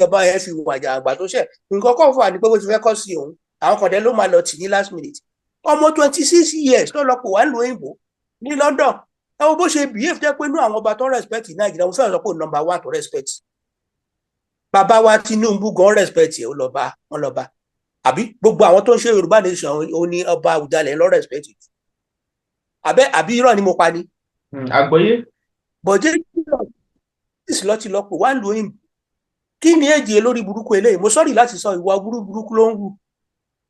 ọba yẹn fi wàjà àgbà tó ṣẹ̀. Nǹkan kan fún wa ní pé bó ti fẹ́ kọ́ sí òun, àwọn kan dẹ̀ ló máa lọ tì ní last minute. Ọmọ 26 years tó lọ pò wá nílùú òyìnbó ní London, ẹ wo bó ṣe behave, jẹ́ pé inú àwọn ọba tó respect ní Nàìjíríà, mo fẹ́ràn sọ pé number one tó respect, bàbá wa Tinubu gan respect ẹ̀, ó lọ bá wọn, lọ bá àbí gbogbo àwọn tó ń ṣe Yorùbá nation, ó ní ọba Àwùjalẹ̀ lọ respect àbẹ́, àbí irọ́ ni mo pa ni? Àgbọ́yé. Bọ̀dé lọ ti lọ pò wá nílùú òyìnbó. Kí ni èjì lórí burúkú eléyìí? Mo sorry láti sọ, ìwà burúkú ló ń wù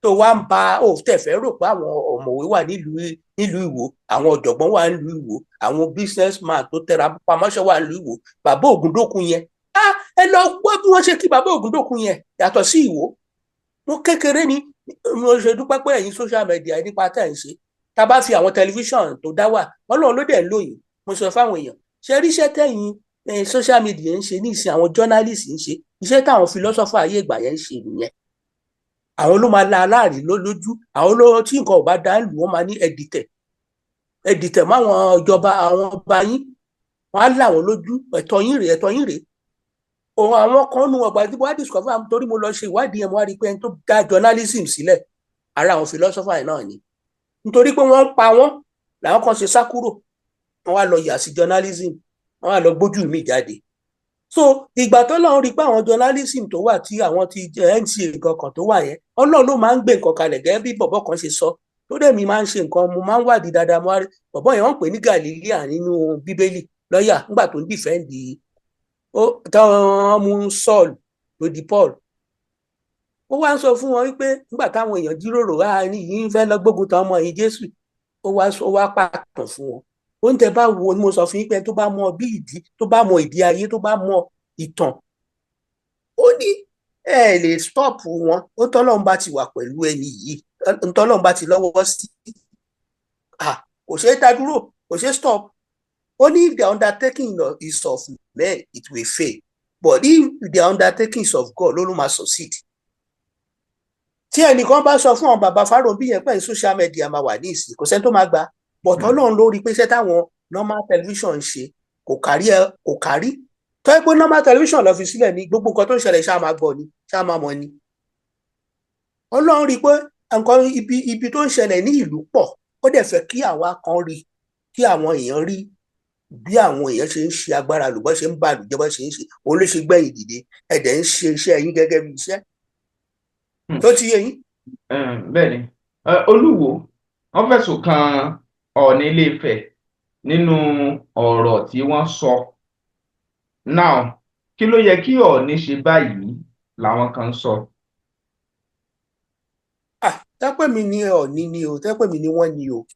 tó wá ń ba ó tẹ̀fẹ́ rò pé àwọn ọ̀mọ̀wé wà nílùú Ìwó, àwọn ọ̀jọ̀gbọ́n wà nílùú Ìwó, àwọn businessman tó tẹra pamọ́ṣẹ́ wà nílùú Ìwó. Bàbá Ògúndókun yẹn, ah, ẹ lọ gbọ́ bí wọ́n ṣe kí bàbá Ògúndókun yẹn yàtọ̀ sí Ìwó. Mo kékeré ni mo ṣe dúpẹ́ pé ẹ̀yin social media nípa tẹ̀ ń ṣe, tá a bá fi àwọn tẹlifíṣàn tó dá wà, Ọlọ́run ló dẹ̀ ń lò yín. Mo sọ fáwọn èèyàn, ṣe ríṣẹ́ tẹ̀yìn social media ń ṣe ní ìsìn, àwọn journalist ń ṣe iṣẹ́ táwọn philosopher ayé ìgbà yẹn ń ṣe nìyẹn. Àwọn ló máa la aláàrí lójú, àwọn ló tí nǹkan ò bá dá lù wọ́n máa ní ẹ̀dìtẹ̀ ẹ̀dìtẹ̀ máwọn ìjọba, àwọn ọba yín, wọ́n á là wọ́n lójú, ẹ̀tọ́ yín rèé, ẹ̀tọ́ yín rèé. Òun àwọn kan nu ọgbà tí wọ́n á discover, torí mo lọ ṣe ìwádìí yẹn, mo wá rí i pé ẹni tó dá journalism sílẹ̀, ara àwọn philosopher yẹn náà ni. Nítorí pé wọ́n ń pa wọ́n làwọn kan ṣe sá kúrò, wọ́n wá lọ yà sí journalism, wọ́n wá lọ gbójú mi jáde. So ìgbà tó lọ́run rí i pé àwọn journalism tó wà, tí àwọn ti NTA nǹkan kan tó wà yẹn, Ọlọ́run ló máa ń gbé nǹkan kalẹ̀. Gẹ́gẹ́ bí bọ̀bọ̀ kan ṣe sọ tó dẹ̀ mi máa ń ṣe nǹkan, mo máa ń wádìí dáadáa. Mo wá rí bọ̀bọ̀ yẹn, wọ́n ń pè ní Galilea nínú Bíbélì, lọ́ọ̀yà nígbà tó ń defend ó táwọn mú Saul tó di Paul. Ó wá ń sọ fún wọn wípé nígbà táwọn èèyàn jíròrò, á ní yìí ń fẹ́ lọ gbógun tán ọmọ yìí Jésù. Ó wá pàtàn fún wọn. Ó ń tẹ bá wo ni mo sọ fún yín pé tó bá mọ bí ìdí, tó bá mọ ìdí ayé, tó bá mọ ìtàn, ó ní ẹ lè stop wọn. Ó tọ́lọ́run bá ti wà pẹ̀lú ẹni yìí, ntọ́lọ́run bá ti lọ́wọ́ sí, kò ṣeé dá dúró, kò ṣeé stop. Ó ní if the undertaking is of men, it will fail, but if the undertaking is of God, ló máa succeed. Tí ẹnìkan bá sọ fún àwọn bàbá Fáróǹbí yẹn pé social media máa wà ní ìsìn, kò sẹ́ni tó máa gbà, but Ọlọ́run ló rí pé iṣẹ́ táwọn normal television ń ṣe kò kárí ẹ, kò kárí. Tó yẹ pé normal television lọ fi sílẹ̀ ní gbogbo nǹkan tó ń ṣẹlẹ̀, ṣáà máa gbọ́ ni, ṣáà máa mọ̀ ni. Ọlọ́run rí i pé nǹkan ibi tó ń ṣẹlẹ̀ ní ìlú pọ̀, ó dẹ̀ fẹ́ kí àwa kan rí, kí àwọn èèyàn rí bí àwọn èèyàn ṣe ń ṣe agbára lò, bọ́ ṣe ń bá àlùjẹ́, bọ́ ṣe ń ṣe. Òun ló ṣe gbẹ̀yìn dìde. Ẹ̀dẹ̀ ń ṣe iṣẹ́ yín gẹ́gẹ́ bí iṣẹ́ tó ti yé yín. Bẹ́ẹ̀ ni, Olúwo, wọ́n fẹ̀sùn kan Ọọ̀ni Ilé-Ifẹ̀ nínú ọ̀rọ̀ tí wọ́n sọ. Now, kí ló yẹ kí Ọọ̀ni ṣe báyìí làwọn kan ń sọ. Ah, tẹ́pẹ́ mi ní Ọọ̀ni ni o, tẹ́pẹ́ mi ní wọ́n ni o,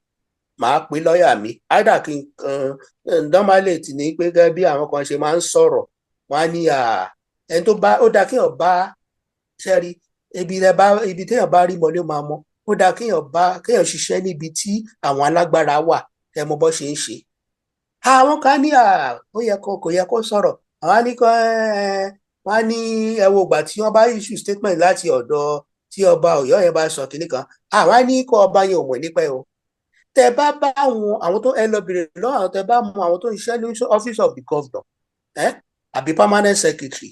màá pe lọ́ọ̀yà mi. Either kí n normally tì ní pé gẹ́gẹ́ bí àwọn kan ṣe máa ń sọ̀rọ̀, wọ́n á ní ẹni tó bá ó dáa kéèyàn bá ṣẹ́rí ibi tẹ́ bá ibi téèyàn bá rí mọ́lé máa mọ́. Ó dáa kéèyàn bá kéèyàn ṣiṣẹ́ níbi tí àwọn alágbára wà, ẹ mọ bó ṣe ń ṣe. Àwọn kan ní ó yẹ kó, kò yẹ kó sọ̀rọ̀. Àwọn á ní kó wọ́n á ní ẹ wo ìgbà tí wọ́n bá issue statement láti ọ̀dọ̀ tí ọba Ọ̀yọ́ yẹn bá sọ kinní kan, àwọn á ní kó ọba yẹn ò mọ̀ nípa ẹ̀ o. Tẹ bá bá àwọn tó ẹ lọ bèrè lọ́wọ́ àwọn, tẹ bá mọ àwọn tó ń ṣiṣẹ́ ní office of the governor àbí permanent secretary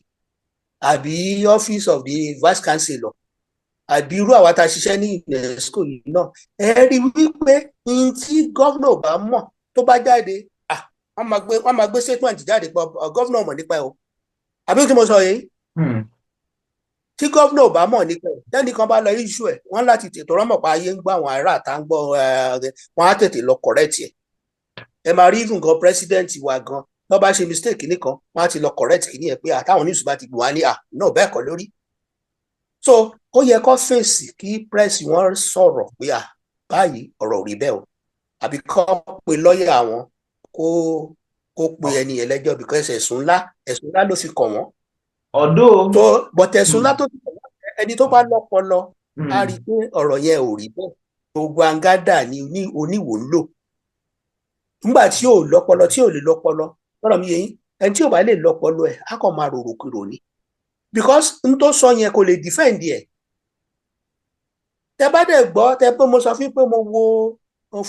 àbí office of the vice chancellor àbí irú àwa tá a ṣiṣẹ́ ní UNESCO yìí náà, ẹ rí wípé ní tí governor bá mọ̀, tó bá jáde, wọ́n máa gbé statement jáde pé governor mọ̀ nípa ẹ̀ o. Àbí tí mo sọ yìí, tí governor bá mọ̀ nípa ẹ̀, tẹ́nìkan bá lọ issue ẹ̀, wọ́n láti tètè rọ́mọ̀ pa ayé ń gbọ́, àwọn ará àtà ń gbọ́, wọ́n á tètè lọ correct ẹ̀. Ẹ máa rí even gan president wa gan, tó bá ṣe mistake nìkan, wọ́n á ti lọ correct kìíní ẹ̀ pé àtàwọn news bá ti gbọ́, wá ní à náà bẹ́ẹ̀ kọ́ lórí. So ó yẹ kó fèsì, kí press wọn sọ̀rọ̀ pé à báyìí ọ̀rọ̀ ò rí bẹ́ẹ̀ o, àbí kó pe lọ́ọ̀yà wọn kó pe ẹni yẹn lẹ́jọ́, because ẹ̀sùn ńlá ló fi kàn wọ́n. Ọ̀dọ́ tó but ẹ̀sùn ńlá tó fi kàn wọ́n, ẹni tó bá lọ́pọlọ á rí i pé ọ̀rọ̀ yẹn ò rí bẹ́ẹ̀. Gbogbo angádà ni oníwò ń lò nígbà tí ò lọ́pọlọ, tí ò lè lọ́pọlọ. Lọ́rọ̀ mi yé yín, ẹni tí ò bá lè lọ́pọlọ ẹ̀, á kàn máa rorò kúrò ní, because n tó sọ yẹn kò lè defend ẹ̀. Tẹ bá dẹ̀ gbọ́, tẹ pé mo sọ fún pé mo wo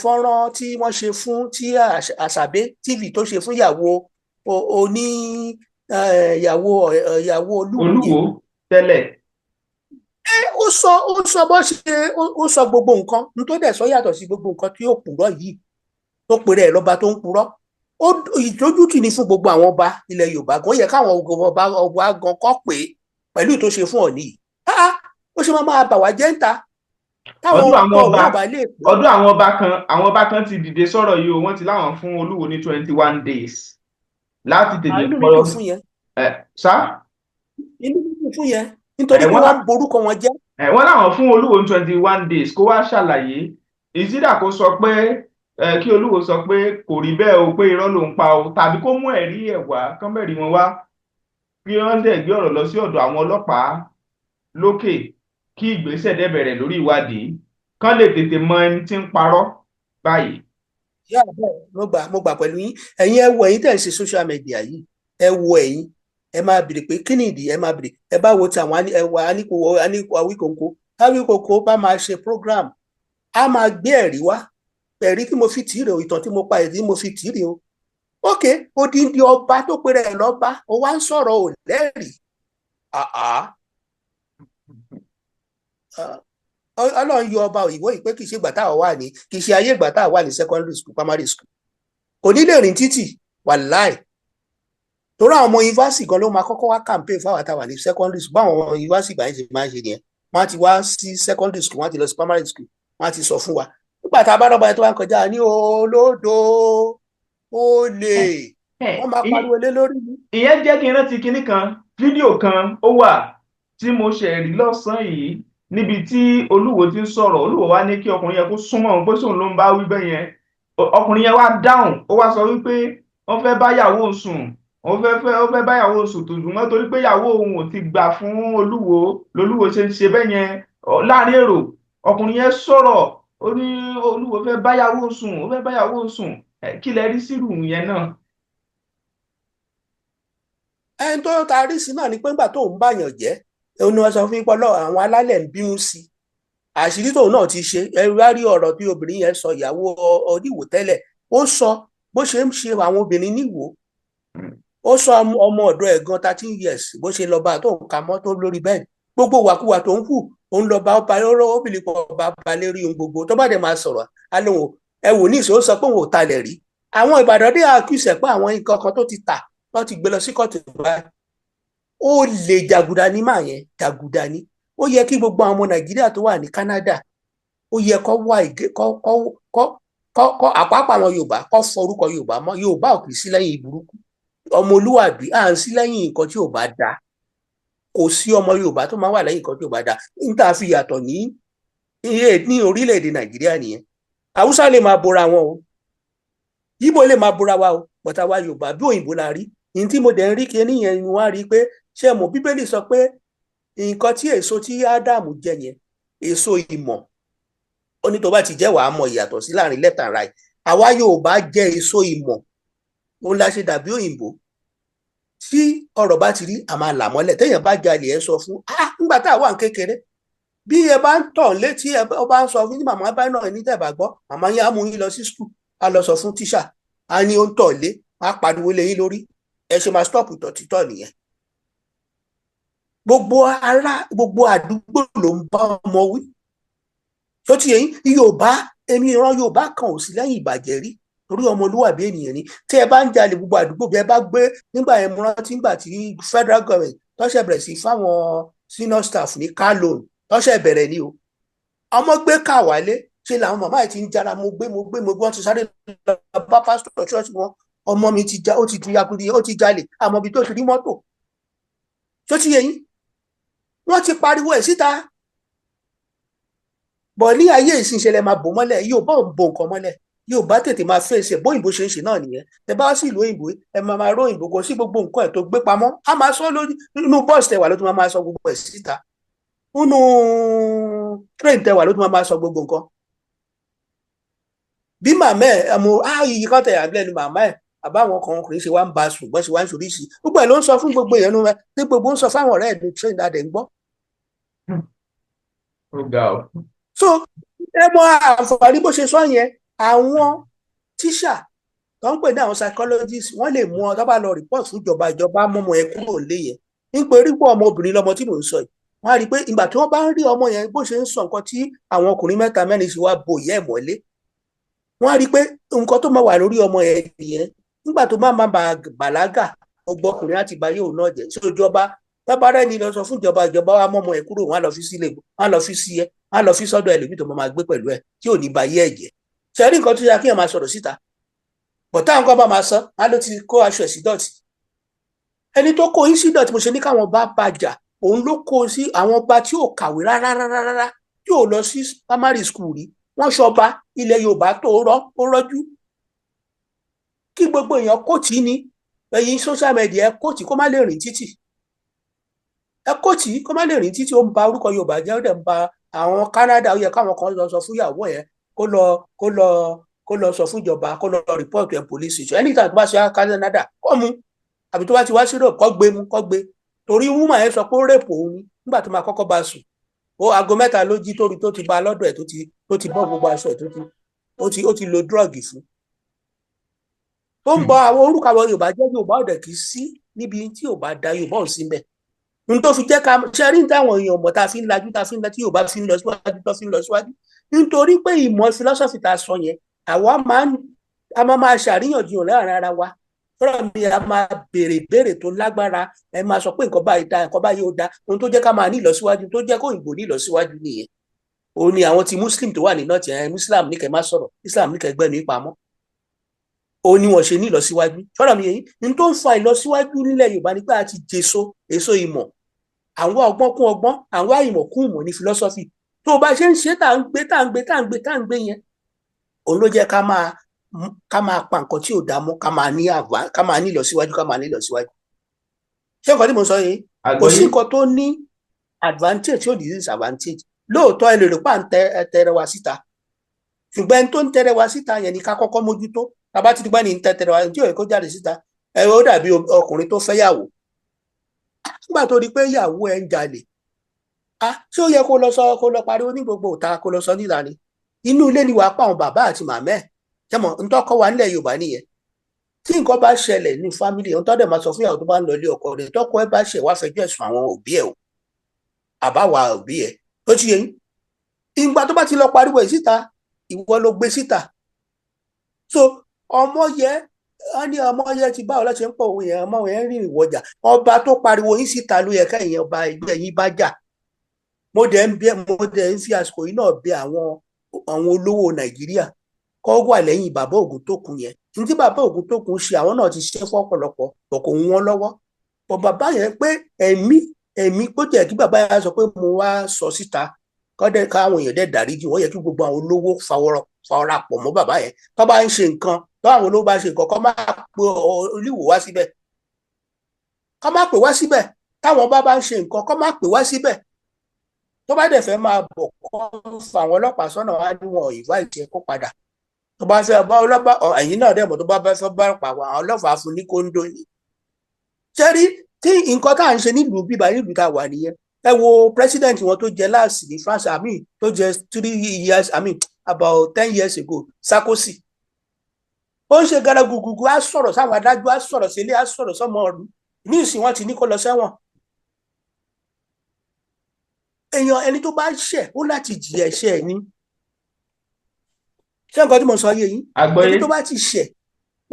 fọ́nrán tí wọ́n ṣe fún tí Àṣàbẹ́ TV tó ṣe fún ìyàwó oní ìyàwó Olúwo yẹn. Olúwo tẹ́lẹ̀. Ó sọ bó ṣe ó sọ gbogbo nǹkan n tó dẹ̀ sọ yàtọ̀ sí gbogbo nǹkan tí ó purọ́ yìí tó pèrè ẹ̀ lọ́ba tó ń purọ́. Ó ìdójútì ni fún gbogbo àwọn ọba ilẹ̀ Yorùbá gan. Ó yẹ káwọn ọba gan kọ́ pé pẹ̀lú tó ṣe fún Ọ̀ọ̀ni yìí, ó ṣe máa máa bà wá jẹ́ ń ta táwọn ọdún àwọn ọba ọba ọba lè pè. Ọdún àwọn ọba kan ti dìde sọ̀rọ̀ yìí o. Wọ́n ti láwọn fún Olúwo ní 21 days láti tètè Inú mi kọ dùn fún yẹn. Ẹ sá. Inú mi dùn fún yẹn nítorí ẹ pé wọ́n wọ́n ń borúkọ wọn jẹ́. Ẹ wọ́n láwọn fún Olúwo ní 21 days kó wá ṣàlàyé ìsídà, kó sọ pé kí Olúwo sọ pé kò rí bẹ́ẹ̀ o, pé irọ́ ló ń pa o, tàbí kó mú ẹ̀rí ẹ̀ wá, kán bẹ̀rí wọn wá, kí wọ́n dẹ̀ gbé ọ̀rọ̀ lọ sí ọ̀dọ̀ àwọn ọlọ́pàá lókè, kí ìgbésẹ̀ dẹ̀ bẹ̀rẹ̀ lórí ìwádìí, kán lè tètè mọ ẹni tí ń parọ́ báyìí. Yá bẹ́ẹ̀, mo gbà pẹ̀lú yín. Ẹ̀yin ẹ wo, ẹ̀yin tẹ̀ ń ṣe social media yìí, ẹ wo, ẹ̀yin ẹ máa bèrè pé kí ni ìdí, ẹ máa bèrè. Ẹ bá wo ti àwọn ẹ wà áníkò áníkò Awíkòǹkò, Awíkòǹkò bá máa ṣe program, á máa gbé ẹ̀rí wá, ẹ̀rí tí mo fi tì í rè o, ìtàn tí mo pa, ẹ̀rí tí mo fi tì í rè o. Ok, odindi ọba tó pèrè ẹ̀ lọ́ba, ó wá ń sọ̀rọ̀ ò lẹ́rìí. Àá, Ọlọ́run yọ ọba òyìnbó yìí pé kì í ṣe ìgbà táwa wà ní, kì í ṣe ayé ìgbà táwa wà ní secondary school, primary school, kò ní lè rìn títì, wàláì. Torí àwọn ọmọ yunifásitì gan ló máa kọ́kọ́ wá campaign fáwọn táwa ní secondary school. Báwọn ọmọ yunifásitì gbà yẹn ṣe máa ń ṣe nìyẹn. Wọ́n á ti wá sí secondary school, wọ́n á ti lọ sí primary school, wọ́n á ti sọ fún wa nígbà tá a bá rọ́bà yẹn tó wá ń kọjá ní olódo olè, wọ́n máa pariwo lé lórí mi. Ìyẹn jẹ́ kí n rántí kinní kan, fídíò kan ó wà. Tí mo ṣe rí lọ́sàn-án yìí níbi tí Olúwo ti ń sọ̀rọ̀, Olúwo wá ní kí ọkùnrin yẹn kó súnmọ́ òun, pé sóun ló ń bá wí bẹ́ẹ̀ yẹn. Ọkùnrin yẹn wá dáhùn, ó wá sọ wípé wọ́n fẹ́ bá yàwó òun sùn, wọ́n fẹ́ fẹ́ ó fẹ́ bá yàwó òun sùn, tòṣùmọ́ torí pé yàwó òun ò ti gbà fún Olúwo lolúwo ṣe ń ṣe bẹ́ẹ̀ yẹn. Láàrin èrò, ọkùnrin yẹn sọ̀rọ̀, ó ní Olúwo fẹ́ bá yàwó òun sùn, ó fẹ́ bá yàwó òun sùn. Kí lẹ rí sírù yẹn náà? Ẹni tó tarí sí náà ni pé nígbà tó ń bàyàn jẹ́, ó ní wọ́n sọ fún pé àwọn alálẹ̀ ń bínú sí i, àṣírí tóun náà ti ṣe. Ẹ wá rí ọ̀rọ̀ tí obìnrin yẹn sọ, ìyàwó oníwò tẹ́lẹ̀, ó sọ bó ṣe ń ṣe àwọn obìnrin níwò. Ó sọ ọmọ ọ̀dọ̀ ẹ̀ gan, 13 years, bó ṣe lọ bá tó ń ka mọ́tò lórí bẹ́ẹ̀, gbogbo wàkúwà tó ń kù, òun lọ bá ọba obìnrin pọ̀ ọba balẹ̀ rí ohun gbogbo. Tó bá dẹ̀ máa sọ̀rọ̀, á lóun ẹ wò ní ìṣó sọ pé òun ò talẹ̀ rí. Àwọn Ìbàdàn dé àkùsẹ̀ pé àwọn nǹkan kan tó ti tà, wọ́n ti gbé lọ sí kóòtù báyìí. Ó lè jàgùdà ní màá yẹn, jàgùdà ní. Ó yẹ kí gbogbo àwọn ọmọ Nàìjíríà tó wà ní Canada, ó yẹ kó wá ìgé kó kó kó kó kó àpapọ̀ àwọn Yorùbá kó forúkọ Yorùbá mọ́. Yorùbá ò kì í sí lẹ́yìn burúkú, ọmọlúwàbí à ń sí lẹ́yìn nǹkan tí ò bá da. Kò sí ọmọ Yorùbá tó máa wà lẹ́yìn nǹkan tí ò bá da. Níta fi yàtọ̀ ní orílẹ̀-èdè Nàìjíríà nìyẹn. Haúsá lè máa bora wọn o, Yíbò lè máa bora wa o, bọ̀tà wa Yorùbá bí òyìnbó la rí. Ní tí mo dẹ̀ ń rí kíní yẹn ni wọ́n á rí i pé, ṣé mo Bíbélì sọ pé nǹkan tí èso tí Ádámù jẹ yẹn, èso ìmọ̀, ó ní tó bá ti jẹ́, wàá mọ ìyàtọ̀ sí láàrin left and right. Àwa Yorùbá jẹ èso ìmọ̀, òun la ṣe dàbí òyìnbó. Tí ọ̀rọ̀ bá ti rí, a máa là mọ́lẹ̀. Téèyàn bá jalè, ẹ sọ fún ah, nígbà tá a wà ní kékeré, bí ẹ bá ń tọ̀ létí, ẹ bá ń sọ fún ní màmá bá náà ní tẹ̀ bá gbọ́, màmá yín á mú yín lọ sí school, á lọ sọ fún tíṣà, á ní ó ń tọ̀ lé, á pariwo lé yín lórí. Ẹ ṣe máa stop ìtọ̀ títọ̀ nìyẹn. Gbogbo ará gbogbo àdúgbò ló ń bá ọmọ wí tó ti yẹn. Yorùbá, èmi ìran Yorùbá kan ò sí lẹ́yìn ìbàjẹ́ rí, torí ọmọlúwàbí ènìyàn ni. Tí ẹ bá ń jalè, gbogbo àdúgbò, bí ẹ bá gbé nígbà yẹn, mo rántí nígbà tí federal government tọ́ṣẹ̀ bẹ̀rẹ̀ sí fáwọn senior staff ní car loan, tọ́ṣẹ̀ bẹ̀rẹ̀ ni o, ọmọ gbé ká wálé, ṣe làwọn màmá yìí ti ń jára, "Mo gbé, mo gbé, mo gbé." Wọn ti sáré lọ bá pásítọ̀ ṣọ́ọ̀ṣì wọn, "Ọmọ mi ti já, ó ti di akudi, ó ti jalè, àmọ́ ibi tó ti rí mọ́tò." Tó ti yẹ yín, wọ́n ti pariwo ẹ̀ síta bọ̀. Ní ayé ìsinsìnyí, máa bò mọ́lẹ̀, yóò bá òun bo nǹkan mọ́lẹ̀, yóò bá tètè máa fèsì ẹ̀. Bóyìnbó ṣe ń ṣe náà nìyẹn. Ẹ bá wá sí ìlú òyìnbó, ẹ máa máa ró òyìnbó, kò sí gbogbo nǹkan ẹ̀ tó gbé pamọ́, á máa sọ lórí. Nínú bọ́ọ̀sì tẹwà ló tún máa máa sọ gbogbo ẹ̀ síta, nínú train tẹwà ló tún máa máa sọ gbogbo nǹkan. Bí màmá ẹ̀ mo á yìí kan tẹ̀ àbílẹ̀ ni màmá ẹ̀ àbáwọn kan ọkùnrin ṣe wá ń ba sùn, bọ́n ṣe wá ń ṣoríṣi, gbogbo ẹ̀ ló ń sọ fún gbogbo èèyàn nínú ẹ tí gbogbo ń sọ fáwọn ọ̀rẹ́ ẹ̀ ní train adẹ̀ ń gbọ́. Ó ga o. So ẹ mọ àǹfààní bó ṣe sọ yẹn. Àwọn tíṣà tó ń pè ní àwọn psychologist, wọ́n lè mú ọ tó bá lọ report fún ìjọba, ìjọba mọ́mọ́ ẹ kúrò lé yẹn, nítorí pé ọmọbìnrin lọmọ tí mò ń sọ yìí. Wọ́n á rí i pé ìgbà tí wọ́n bá ń rí ọmọ yẹn, bó ṣe ń sọ nǹkan tí àwọn ọkùnrin mẹ́ta mẹ́rin ṣe wá bo ìyá ẹ̀ mọ́lé, wọ́n á rí i pé nǹkan tó máa wà lórí ọmọ yẹn nìyẹn. Nígbà tó máa máa bàlágà, ọgbọ́n ọkùnrin láti bá yóò náà jẹ́ sí ìjọba tábàárẹ̀ ni lọ sọ fún ìjọba, ìjọba wa mọ́mọ́ ẹ̀ kúrò, wọ́n á lọ fi sílé, wọ́n á lọ fi sí ẹ, wọ́n á lọ fi sọ́dọ̀ ẹlòmíì tó máa gbé pẹ̀lú ẹ tí ò ní ba yé ẹ̀ jẹ́. Ṣe rí nǹkan tó yẹ kí ẹ máa sọ̀rọ̀ síta bọ̀, táwọn kan bá máa sọ, á ló ti kó aṣọ ẹ̀ sí dọ̀tí. Ẹni tó kó yín sí dọ̀tí, mo ṣe ní káwọn bá bàjà, òun ló kó sí. Àwọn ọba tí ò kàwé rárá rárá rárá, tí ò lọ sí primary school rí, wọ́n ṣọba ilẹ̀ Yorùbá tó rọ́ ó rọ́jú kí gbogbo èèyàn kóòtì ní ẹ̀yin social media. Ẹ kóòtì kó má lè rìn títì, ẹ kóòtì kó má lè rìn títì. Ó ń ba orúkọ Yorùbá jẹ́, ó dẹ̀ ń ba àwọn Canada. Ó yẹ káwọn kan lọ sọ fún ìyàwó yẹn kó lọ sọ fún ìjọba, kó lọ report ẹ̀ police station. Anytime tó bá ṣe Canada, kó mú, àbí tó bá ti wá sí Europe, kó gbé mú, kó gbé, torí woman yẹn sọ pé ó rape òun ni nígbà tó máa kọ́kọ́ bá sùn. Ó aago 3 ló jí torí tó ti bá a lọ́dọ̀ ẹ̀, tó ti bọ́ gbogbo aṣọ ẹ̀, tó ti lo drug fún. Tó ń bọ àwọn orúkọ àwọn Yorùbá jẹ́. Yorùbá ọ̀dẹ̀ kì í sí níbi tí Yorùbá da, Yorùbá ò sí mbẹ̀. N tó fi jẹ́ ká ṣe rí táwọn èèyàn mọ̀, tá a fi ń lajú, tá a fi ń lọ, tí Yorùbá fi ń lọ síwájú, tó fi ń lọ síwájú, nítorí pé ìmọ̀ philosophy tá a sọ yẹn, àwa máa ń a máa máa ṣàríyànjiyàn láàrin ara wa. Tọ́rọ̀ mi, a máa béèrè béèrè tó lágbára. Ẹ máa sọ pé nǹkan báyìí da, nǹkan báyìí ó da. Ohun tó jẹ́ ká máa ní ìlọsíwájú, tó jẹ́ kó òyìnbó ní ìlọsíwájú nìyẹn. Òun ni àwọn ti Muslim tó wà ní north yẹn, Islam ní kẹ́ má sọ̀rọ̀, Islam ní kẹ́ gbẹ́nu ìpamọ́, òun ni wọ́n ṣe ní ìlọsíwájú. Sọ̀rọ̀ mi yẹn, ní tó ń fa ìlọsíwájú nílẹ̀ Yorùbá ni pé a ti jèso èso ìmọ̀. À ń wá ọgbọ́n kún ọgbọ́n, à ń wá ìmọ̀ kún ìmọ̀ ní philosophy. Tó o bá ṣe ń ṣe, tá à ń gbé, tá à ń gbé, tá à ń gbé, tá à ń gbé yẹn, òun ló jẹ́ ká máa pa nǹkan tí ò dá mọ́, ká máa ní àvá, ká máa ní ìlọsíwájú, ká máa ní ìlọsíwájú. Ṣé nǹkan tí mo sọ yìí kò sí Àgbọ́yé. nǹkan tó ní advantage tí ò ní disadvantage? Lóòótọ́, ẹ lè rò pà ń tẹ ẹ tẹrẹ wa síta, ṣùgbọ́n ẹni tó ń tẹrẹ wa síta yẹn ni ká kọ́kọ́ mójútó. Tàbá ti di pé ní ń tẹ tẹrẹ wa tí ò yẹ kó jáde síta, ẹ ó dàbí ọkùnrin tó fẹ́ yàwó. Nígbà tó rí pé ìyàwó ẹ ń jalè, ah, ṣé ó yẹ kó lọ sọ, kó lọ pariwo ní gbogbo ìta, kó lọ sọ níta ni? Inú ilé ni wàá pa àwọn bàbá àti màmá ẹ. Ṣẹmọ ntọ́kọ wa nílẹ̀ Yorùbá nìyẹn. Tí nǹkan bá ṣẹlẹ̀ ní family, ohun tó dẹ̀ máa sọ fún ìyàwó tó bá ń lọ ilé ọkọ rẹ̀, tọkọ ẹ bá ṣẹ̀, wá fẹjọ́ ẹ̀sùn àwọn òbí ẹ̀ o, àbáwá òbí ẹ̀. Ó ti yẹ yín? Ìgbà tó bá ti lọ pariwo ẹ̀ síta, ìwọ ló gbé síta. So ọmọ yẹ wọn ní ọmọ yẹ ti báwo lọ ṣe ń pọ̀ òun yẹn, ọmọ yẹn rìn ìwọjà. Ọba tó pariwo yín síta ló yẹ kẹ́yìn ọba ẹgbẹ́ yín bá jà. Mo dẹ̀ ń fi àsìkò yìí náà bẹ̀ àwọn olówó Nàìjíríà kọ́ wà lẹ́yìn bàbá Ògúntókun yẹn. Ní tí bàbá Ògúntókun ṣe, àwọn náà ti ṣe fọ́pọ̀lọpọ̀ bọ̀, kò ń wọ́n lọ́wọ́ bọ̀. Bàbá yẹn pé ẹ̀mí kó jẹ́ kí bàbá yẹn sọ pé mo wá sọ síta, kọ́dẹ̀ káwọn èèyàn dẹ̀ dáríjì wọ́n. Yẹ kí gbogbo àwọn olówó fawọ́ra pọ̀ mọ́ bàbá yẹn. Tó bá ń ṣe nǹkan, tó àwọn olówó bá ṣe nǹkan, kọ́ máa pe olúwo wá síbẹ̀, kọ́ máa pè wá síbẹ̀. Táwọn bá ń ṣe nǹkan, kọ́ máa pè wá síbẹ̀. Tó bá dẹ̀ fẹ́ máa bọ̀, kọ́ fa àwọn ọlọ́pàá sọ́nà wá ní wọn invite ẹ, kó padà. Tó bá fẹ́ bá ọlọ́pàá, ẹ̀yìn náà dẹ̀ mọ̀, tó bá fẹ́ bá pa àwọn ọlọ́pàá fún ní kóńdó ni. Ṣé rí tí nǹkan tá à ń ṣe nílùú bíbá, nílùú tá a wà nìyẹn. Ẹ wo president wọn tó jẹ last ní France, I mean, tó jẹ 3 years, I mean, about 10 years ago, Sarkozy. Ó ń ṣe garagugugu, á sọ̀rọ̀ sáwọn adájọ́, á sọ̀rọ̀ sílé, á sọ̀rọ̀ sọ́mọ ọ̀run. Ní ìsìn, wọn ti ní kó lọ sẹ́wọ̀n. Èèyàn, ẹni tó bá ṣẹ̀, ó láti jìyà ẹ̀ṣẹ̀ ẹ̀ ní. Ṣé nǹkan tí mo sọ yé yín? Àgbọ́yé. Ẹni tó bá ti ṣẹ̀,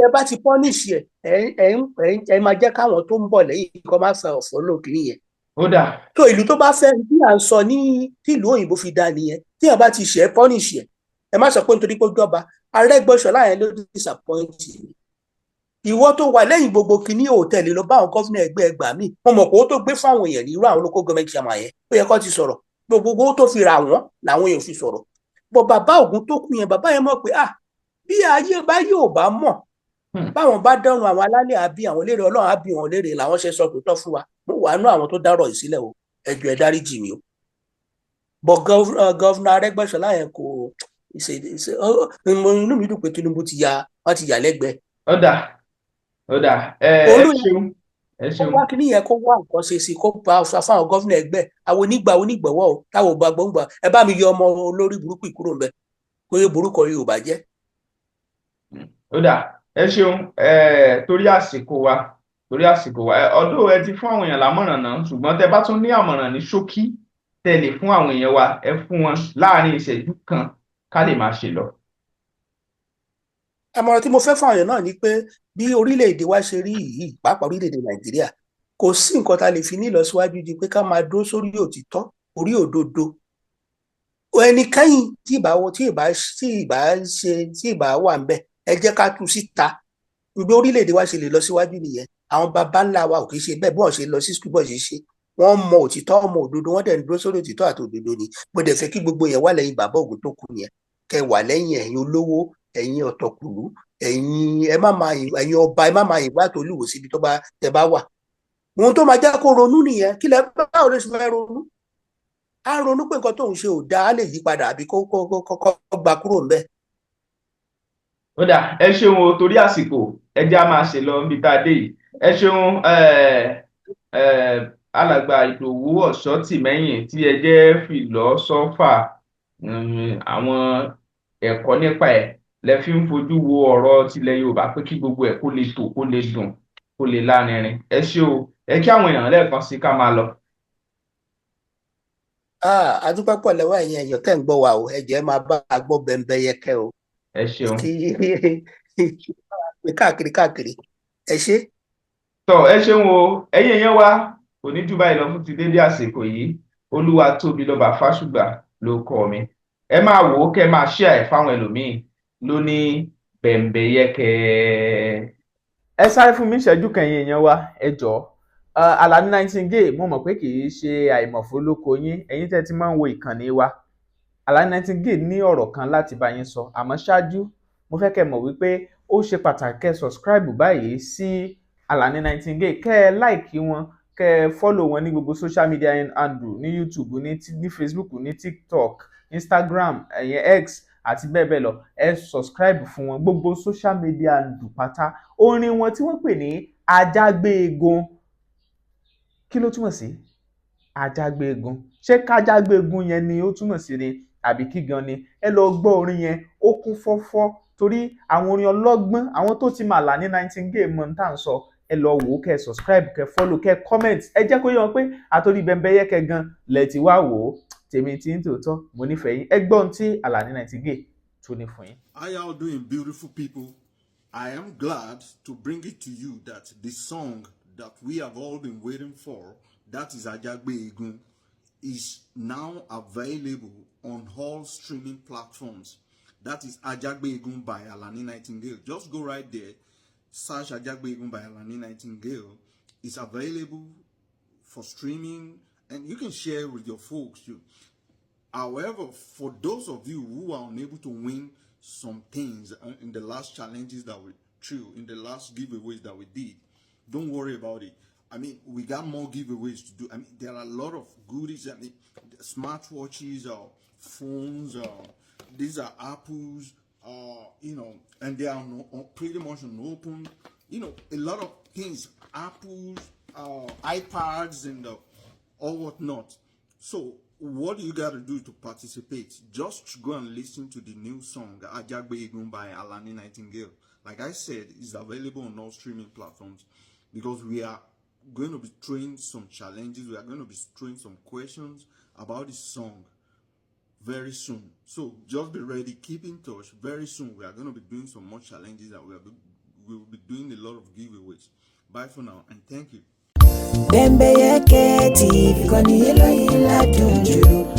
ẹ bá ti punish ẹ, ẹ máa jẹ́ káwọn tó ń bọ̀ lẹ́yìn kó má fẹ́ ọ̀fọ́ lókìrí yẹn. Ó dà. Tó ìlú tó bá fẹ́ bí à ń sọ ní tí ìlú òyìnbó fi dá nìyẹn. Tí ẹ bá ti ṣẹ̀, punish ẹ. Ẹ má sọ pé nítorí pé ó jọba. Arẹ́gbẹ́ṣọlá yẹn ló disappoint mi. Ìwọ tó wà lẹ́yìn gbogbo kínní òtẹ́ẹ̀lì, lọ bá àwọn governor ẹgbẹ́ ẹgbàá mi. Mo mọ̀ pé owó tó gbé fáwọn èèyàn ní irú àwọn local government chairman yẹn, ó yẹ kó ti sọ̀rọ̀. Gbogbo owó tó fi rà wọ́n làwọn èèyàn fi sọ̀rọ̀ bọ̀. Bàbá Ògúntókun yẹn, bàbá yẹn mọ̀ pé, ah, bí ayé bá yóò bá mọ̀, báwọn bá dọ́run, àwọn alálẹ̀ àbí àwọn léèrè, Ọlọ́run á bí wọn léèrè. Làwọn ṣe sọ tòótọ́ fún wa. Mo wà nú àwọn tó dárọ̀ yìí sílẹ̀ o. Ẹ jọ̀ọ́, ẹ dáríjì mi o. Bọ̀ governor Arẹ́gbẹ́ṣọlá yẹn kò ìṣe. Inú mi dùn pé Tinubu ti ya, wọ́n ti yà lẹ́gbẹ̀ẹ́. Ó dà, ó dà, ẹ Olú ṣeun, ẹ kó ṣeun. wá kíní yẹn, kó wá nǹkan ṣe sí, kó pa fáwọn governor ẹgbẹ́ àwọn onígbà onígbọ̀wọ́ o. Táwọn ò bá gbóngbà, ẹ bá mi yọ ọmọ olórí burúkú yìí kúrò ńbẹ̀, kó yẹ burúkọ Yorùbá jẹ́. Ó dà, ẹ ṣeun. Ẹ torí àsìkò wa, ọdún ẹ ti fún àwọn èèyàn lámọ̀ràn náà, ṣùgbọ́n tẹ bá tún ní àmọ̀ràn ní ṣókí tẹ lè fún àwọn èèyàn wa, ẹ fún wọn láàrin ìṣẹ́jú kan ká lè máa ṣe lọ. Àmọ̀ràn tí mo fẹ́ fún àwọn èèyàn náà ni pé bí orílẹ̀-èdè wa ṣe rí yìí, pàápàá orílẹ̀-èdè Nàìjíríà, kò sí nǹkan tá a lè fi ní ìlọsíwájú ju pé ká máa dúró sórí òtítọ́, orí òdodo. Ẹnikẹ́yìn tí ìbá ṣe, tí ìbá wà ń bẹ̀, ẹ jẹ́ ká tú síta. Bí orílẹ̀-èdè wa ṣe lè lọ síwájú nìyẹn. Àwọn baba ńlá wa ò kì í ṣe bẹ́ẹ̀. Bí wọ́n ṣe lọ sí school, bọ́ọ̀ ṣe ṣe, wọ́n mọ òtítọ́, mọ òdodo, wọ́n dẹ̀ ń dúró sórí òtítọ́ àti òdodo ni. Mo dẹ̀ fẹ́ kí gbogbo yẹn wà lẹ́yìn bàbá Ògúntókun yẹn, kẹ́ wà lẹ́yìn. Ẹ̀yin olówó, ẹ̀yin ọ̀tọ̀kùlú, ẹ̀yin ẹ má máa, ẹ̀yin ọba, ẹ má máa ìwà tó lùwò síbi tó bá tẹ bá wà. Ohun tó máa jẹ́ kó ronú nìyẹn. Kí lẹ báwo ló ṣe fẹ́ ronú? Á ronú pé nǹkan tóun ṣe ò dáa, á lè yí padà àbí kó gba kúrò ńbẹ̀. Ó dà, ẹ ṣeun o. Torí àsìkò, ẹ jẹ́ á máa ṣe lọ níbi tá a dé yìí. Ẹ ṣeun, alàgbà Ìdòwú Ọ̀ṣọ́tìmẹ́yìn, tí ẹ jẹ́ fìlọ́sọ́fà. Àwọn ẹ̀kọ́ nípa ẹ̀ lẹ fi ń fojú wo ọ̀rọ̀ tilẹ̀ Yorùbá pé kí gbogbo ẹ̀ kó lè tò, kó lè dùn, kó lè lárinrin. Ẹ ṣé o. Ẹ kí àwọn èèyàn lẹ́ẹ̀kan sí ká máa lọ. Ah, a dúpẹ́ pọ̀ lọ́wọ́ ẹ̀yin èèyàn tẹ́ ń gbọ́ wa o. Ẹ jẹ́ máa bá a gbọ́ Bẹ́ńbẹ́yẹ́kẹ́ o. Ẹ ṣeun. Kí káàkiri káàkiri, ẹ ṣé. Tọ, ẹ ṣeun o. Ẹ̀yin èèyàn wa, kò ní jù báyìí lọ fún ti dédé àsìkò yìí. Olúwa tóbi lọ́ba Fásùgbà ló kọ mi. Ẹ máa wò ó, kẹ́ máa share ẹ̀ fáwọn ẹlòmíín lóní Bẹ̀m̀bẹ̀yẹkẹ. Ẹ sáré fún mi ìṣẹ́jú kan, ẹ̀yin èèyàn wa, ẹ jọ̀ọ́. Alani Nightingale, mo mọ̀ pé kì í ṣe àìmọ̀fólókò yín, ẹ̀yin tẹ́ ti máa ń wo ìkànnì wa. Alani Nightingale ní ọ̀rọ̀ kan láti bá yín sọ, àmọ́ ṣáájú, mo fẹ́ kẹ́ mọ̀ wípé ó ṣe pàtàkì kẹ́ subscribe báyìí sí Alani Nightingale, kẹ́ ẹ like wọn, kẹ́ ẹ follow wọn ní gbogbo social media handle, ní YouTube, ní Facebook, ní TikTok, Instagram, ẹ̀yẹn X àti bẹ́ẹ̀ bẹ́ẹ̀ lọ. Ẹ subscribe fún wọn, gbogbo social media handle pátá. Orin wọn tí wọ́n pè ní Ajágbéegun, kí ló túmọ̀ sí ajágbéegun? Ṣé kájágbéegun yẹn ni ó túmọ̀ sí ni, àbí kí gan ni? Ẹ lọ gbọ́ orin yẹn, ó kún fọ́fọ́, torí àwọn orin ọlọ́gbọ́n, àwọn tó ti mà Alani Nightingale mọ̀ tá à ń sọ. Ẹ lọ wò ó, kẹ́ ẹ subscribe, kẹ́ ẹ follow, kẹ́ ẹ comment. Ẹ jẹ́ kó yé wọn pé àtòrí Bẹ́ńbẹ́yẹ́kẹ́ gan lẹ ti wá wò ó. Tèmi tí ń tòótọ́, mo nífẹ̀ẹ́ yín. Ẹ gbọ́ ohun tí Alani Nightingale tó ní fún yín. How y'all doing, beautiful people? I am glad to bring it to you that the song that we have all been waiting for, that is Ajagbe Egun, is now available on all streaming platforms. That is Ajagbe Egun by Alani Nightingale. Just go right there, search Ajagbe Egun by Alani Nightingale. It's available for streaming and you can share with your folks. However, for those of you who are unable to win some things in the last challenges that we threw, in the last giveaways that we did, don't worry about it. I mean, we got more giveaways to do. I mean, there are a lot of goodies. I mean, smartwatches or phones, these are Apples, and they are no, pretty much unopened. A lot of things, Apples, iPads, and all whatnot. So, what do you got to do to participate? Just go and listen to the new song, Ajagbe Egun by Alani Nightingale. Like I said, it's available on all streaming platforms because we are going to be throwing some challenges. We are going to be throwing some questions about this song very soon. So just be ready, keep in touch. Very soon, we are going to be doing some more challenges and we will be doing a lot of giveaways. Bye for now and thank you. Bẹ́ńbẹ́yẹ́kẹ́ TV, ìkànnì eléyìí ládùn jù.